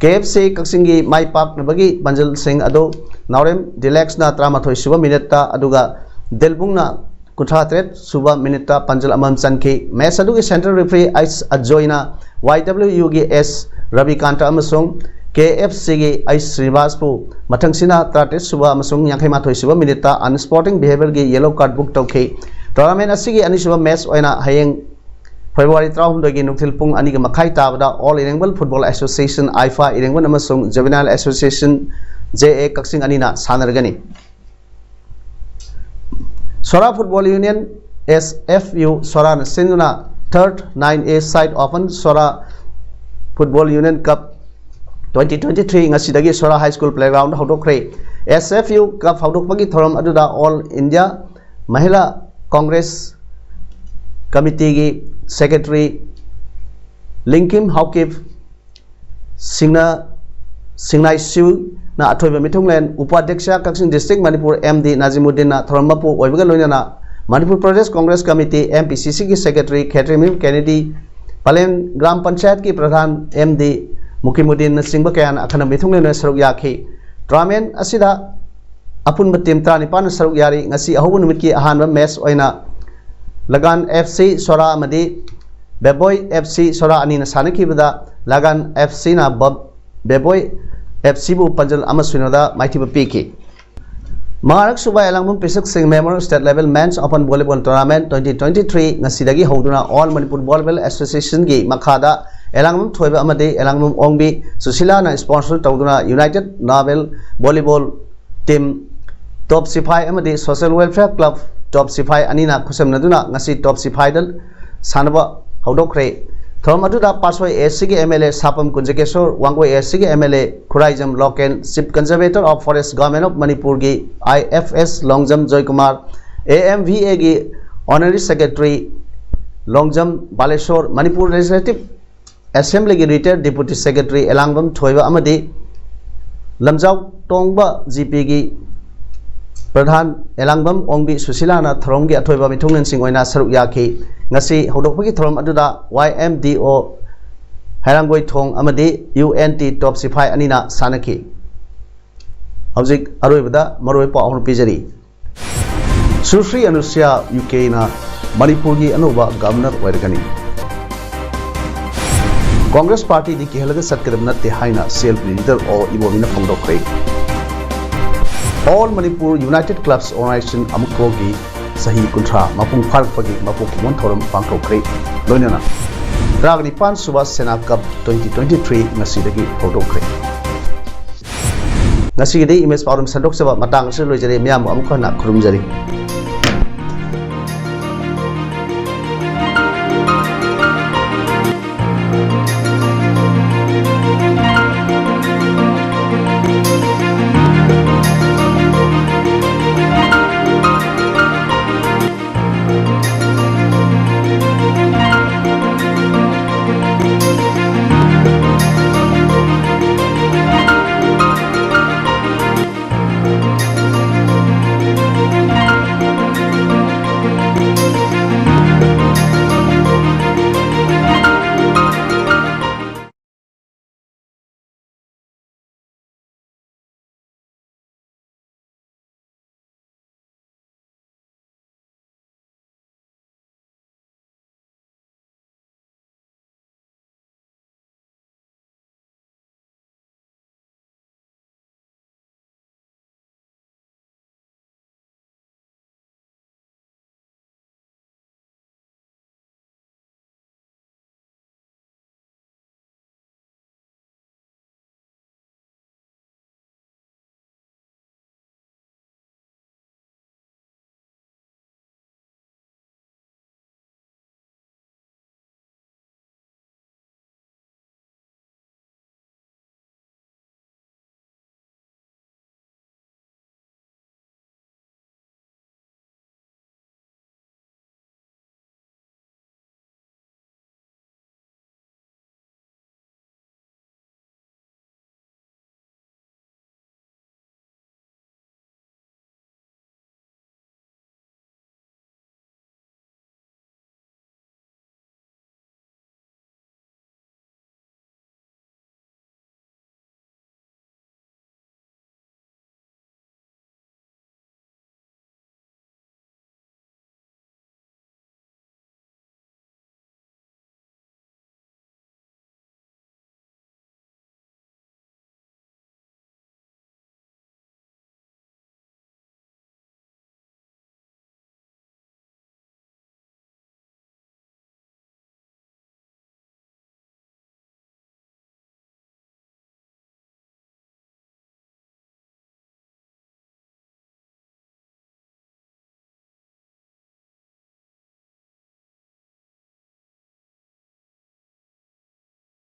K F C ꯀꯛꯆꯤꯡꯒꯤ ꯃꯥꯏ ꯄꯥꯛꯅꯕꯒꯤ ꯄꯥꯟꯖꯜꯁꯤꯡ ꯑꯗꯨ ꯅꯥꯎꯔꯦꯝ ꯗꯤꯂꯦꯛꯁꯅ ꯇꯔꯥꯃꯥꯊꯣꯏ ꯁꯨꯕ minuteꯇ, ꯑꯗꯨꯒ ꯗꯦꯜꯕꯨꯡꯅ ꯀꯨꯟꯊ꯭ꯔꯥ ꯇꯔꯦꯠ ꯁꯨꯕ minuteꯇ ꯄꯥꯟꯖꯜ ꯑꯃꯃꯝ ꯆꯟꯈꯤ꯫ Match ꯑꯗꯨꯒꯤ central referee H Ajoyꯅ Y W Uꯒꯤ S Rabikanta ꯑꯃꯁꯨꯡ K F Cꯒꯤ H ꯁ꯭ꯔꯤꯅꯤꯕꯥꯁꯄꯨ ꯃꯊꯪꯁꯤꯅ ꯇꯔꯥꯇꯔꯦꯠ ꯁꯨꯕ ꯑꯃꯁꯨꯡ ꯌꯥꯡꯈꯩ ꯃꯥꯊꯣꯏ ꯁꯨꯕ minuteꯇ unsporting behaviorꯒꯤ yellow card book ꯇꯧꯈꯤ꯫ Tournament ꯑꯁꯤꯒꯤ ꯑꯅꯤꯁꯨꯕ match ꯑꯣꯏꯅ ꯍꯌꯦꯡ February ꯇꯔꯥꯍꯨꯝꯗꯣꯏꯒꯤ ꯅꯨꯡꯊꯤꯜ ꯄꯨꯡ ꯑꯅꯤꯒ ꯃꯈꯥꯏ ꯇꯥꯕꯗ All Irengul Football Association, IFA, ꯏꯔꯦꯡꯕꯟ ꯑꯃꯁꯨꯡ Juvenile Association, J A ꯀꯛꯆꯤꯡ ꯑꯅꯤꯅ ꯁꯥꯟꯅꯔꯒꯅꯤ꯫ Sora Football Union, S F U, Sorana ꯁꯤꯟꯗꯨꯅ Third nine A side Open Sora Football Union Cup twenty twenty-three ꯉꯁꯤꯗꯒꯤ Sora High School Playground ꯍꯧꯗꯣꯛꯈ꯭ꯔꯦ꯫ S F U Cup ꯍꯧꯗꯣꯛꯄꯒꯤ ꯊꯧꯔꯝ ꯑꯗꯨꯗ All India Mahila Congress Committeeꯒꯤ secretary ꯂꯤꯡꯀꯤꯝ Haokip, ꯁꯤꯡꯅ-, ꯁꯤꯡꯅꯥꯏ ꯁꯤꯎꯅ ꯑꯊꯣꯏꯕ ꯃꯤꯊꯨꯡꯂꯦꯟ, ꯎꯄꯥꯙ꯭ꯌꯛꯁ ꯀꯛꯆꯤꯡ District Manipur M D ꯅꯥꯖꯤꯃꯨꯗꯤꯟꯅ ꯊꯧꯔꯝ ꯃꯄꯨ ꯑꯣꯏꯕꯒ ꯂꯣꯏꯅꯅ Manipur Pradesh Congress Committee, M P C Cꯒꯤ secretary ꯈꯦꯇ꯭ꯔꯤꯃꯌꯨꯝ ꯀꯦꯅꯦꯗꯤ, ꯄꯂꯦꯝ gram ꯄꯟꯆꯥꯌꯠꯀꯤ ꯄ꯭ꯔꯙꯥꯟ M D ꯃꯨꯀꯤꯃꯨꯗꯤꯟꯅꯆꯤꯡꯕ ꯀꯌꯥꯅ ꯑꯈꯟꯅꯕ ꯃꯤꯊꯨꯡꯂꯦꯟ ꯑꯣꯏꯅ ꯁꯔꯨꯛ ꯌꯥꯈꯤ꯫ Tournament ꯑꯁꯤꯗ ꯑꯄꯨꯟꯕ team ꯇꯔꯥꯅꯤꯄꯥꯟꯅ ꯁꯔꯨꯛ ꯌꯥꯔꯤ꯫ ꯉꯁꯤ ꯑꯍꯧꯕ ꯅꯨꯃꯤꯠꯀꯤ ꯑꯍꯥꯟꯕ match ꯑꯣꯏꯅ ꯂꯒꯥꯟ F C Sora ꯑꯃꯗꯤ ꯕꯦꯕꯣꯏ F C Sora ꯑꯅꯤꯅ ꯁꯥꯟꯅꯈꯤꯕꯗ ꯂꯒꯥꯟ F Cꯅ ꯕ-, ꯕꯦꯕꯣꯏ ꯑꯦꯐ ꯁꯤꯕꯨ ꯄꯥꯟꯖꯜ ꯑꯃ ꯁꯤꯅꯣꯗ ꯃꯥꯏꯊꯤꯕ ꯄꯤꯈꯤ꯫ ꯃꯉꯥꯔꯛ ꯁꯨꯕ ꯑꯦꯂꯥꯡꯕꯝ ꯄꯤꯁꯛ ꯁꯤꯡ Memorial State Level Men's Open Volleyball Tournament twenty twenty-three ꯉꯁꯤꯗꯒꯤ ꯍꯧꯗꯨꯅ All Manipur Volleyball Associationꯒꯤ ꯃꯈꯥꯗ ꯑꯦꯂꯥꯡꯕꯝ ꯊꯣꯏꯕ ꯑꯃꯗꯤ ꯑꯦꯂꯥꯡꯕꯝ ꯑꯣꯡꯕꯤ ꯁꯨꯁꯤꯂꯥꯅ sponsor ꯇꯧꯗꯨꯅ United Naval Volleyball Team, ꯇꯣꯞ ꯁꯤꯐꯥꯏ ꯑꯃꯗꯤ Social Welfare Club ꯇꯣꯞ ꯁꯤꯐꯥꯏ ꯑꯅꯤꯅ ꯈꯨꯠꯁꯝꯅꯗꯨꯅ ꯉꯁꯤ ꯇꯣꯞ ꯁꯤꯐꯥꯏꯗ ꯁꯥꯟꯅꯕ ꯍꯧꯗꯣꯛꯈ꯭ꯔꯦ꯫ ꯊꯧꯔꯝ ꯑꯗꯨꯗ ꯄꯥꯠꯁꯣꯏ ꯑꯦ ꯁꯤꯒꯤ M L A Sapam Kunjakesor, ꯋꯥꯡꯒꯣꯏ ꯑꯦ ꯁꯤꯒꯤ M L A Khuraijam Loken, Chief Conservator of Forest Government of ꯃꯅꯤꯄꯨꯔꯒꯤ I F S Longjam Joykumar, A M V ꯑꯦꯒꯤ Honorary Secretary Longjam Balesor, Manipur legislative ꯑꯦꯁꯦꯝꯕ꯭ꯂꯤꯒꯤ retired Deputy Secretary Elangbam Thoiba ꯑꯃꯗꯤ ꯂꯝꯖꯥꯎ ꯇꯣꯡꯕ ꯖꯤ ꯄꯤꯒꯤ ꯄ꯭ꯔꯙꯥꯟ ꯑꯦꯂꯥꯡꯕꯝ ꯑꯣꯡꯕꯤ ꯁꯨꯁꯤꯂꯥꯅ ꯊꯧꯔꯝꯒꯤ ꯑꯊꯣꯏꯕ ꯃꯤꯊꯨꯡꯂꯦꯟꯁꯤꯡ ꯑꯣꯏꯅ ꯁꯔꯨꯛ ꯌꯥꯈꯤ꯫ ꯉꯁꯤ ꯍꯧꯗꯣꯛꯄꯒꯤ ꯊꯧꯔꯝ ꯑꯗꯨꯗ ꯋꯥꯏ ꯑꯦꯝ ꯗꯤ ꯑꯣ ꯍꯩꯔꯥꯡꯒꯣꯏ ꯊꯣꯡ ꯑꯃꯗꯤ ꯌꯨ ꯑꯦꯟ ꯇꯤ ꯇꯣꯞ ꯁꯤꯐꯥꯏ ꯑꯅꯤꯅ ꯁꯥꯟꯅꯈꯤ꯫ ꯍꯧꯖꯤꯛ ꯑꯔꯣꯏꯕꯗ ꯃꯔꯨꯑꯣꯏꯕ ꯄꯥꯎ ꯑꯃ ꯄꯤꯖꯔꯤ꯫ ꯁꯨꯁ꯭ꯔꯤ ꯑꯅꯨꯁ꯭ꯌꯥ ꯌꯨ ꯀꯦꯅ ꯃꯅꯤꯄꯨꯔꯒꯤ ꯑꯅꯧꯕ ꯒꯕꯔꯅꯔ ꯑꯣꯏꯔꯒꯅꯤ꯫ ꯀꯣꯡꯒ꯭ꯔꯦꯁ ꯄꯥꯔꯇꯤꯗꯤ ꯀꯤꯍꯜꯂꯒ ꯆꯠꯀꯗꯕ ꯅꯠꯇꯦ ꯍꯥꯏꯅ ꯁꯤ ꯑꯦꯜ ꯄꯤ ꯂꯤꯗꯔ ꯑꯣ ꯏꯕꯣꯕꯤꯅ ꯐꯣꯡꯗꯣꯛꯈ꯭ꯔꯦ꯫ All Manipur United Clubs Organization, ꯑꯃꯨꯛ ꯊꯣꯛꯈꯤ꯫ ꯆꯍꯤ ꯀꯨꯟꯊ꯭ꯔꯥ ꯃꯄꯨꯡ ꯐꯥꯔꯛꯄꯒꯤ ꯃꯄꯣꯛ ꯀꯨꯝꯑꯣꯟ ꯊꯧꯔꯝ ꯄꯥꯡꯊꯣꯛꯈ꯭ꯔꯦ꯫ ꯂꯣꯏꯅꯅ ꯇꯔꯥꯅꯤꯄꯥꯟ ꯁꯨꯕ ꯁꯦꯅꯥ ꯀꯞ twenty twenty-three ꯉꯁꯤꯗꯒꯤ ꯍꯧꯗꯣꯛꯈ꯭ꯔꯦ꯫ ꯉꯁꯤꯒꯤꯗꯤ ꯏꯃꯦꯖ ꯄꯥꯎꯗꯝ ꯁꯟꯗꯣꯛꯆꯕ ꯃꯇꯥꯡ ꯑꯁꯤꯗ ꯂꯣꯏꯖꯔꯦ꯫ ꯃꯤꯌꯥꯝꯕꯨ ꯑꯃꯨꯛ ꯍꯟꯅ ꯈꯨꯔꯨꯝꯖꯔꯤ꯫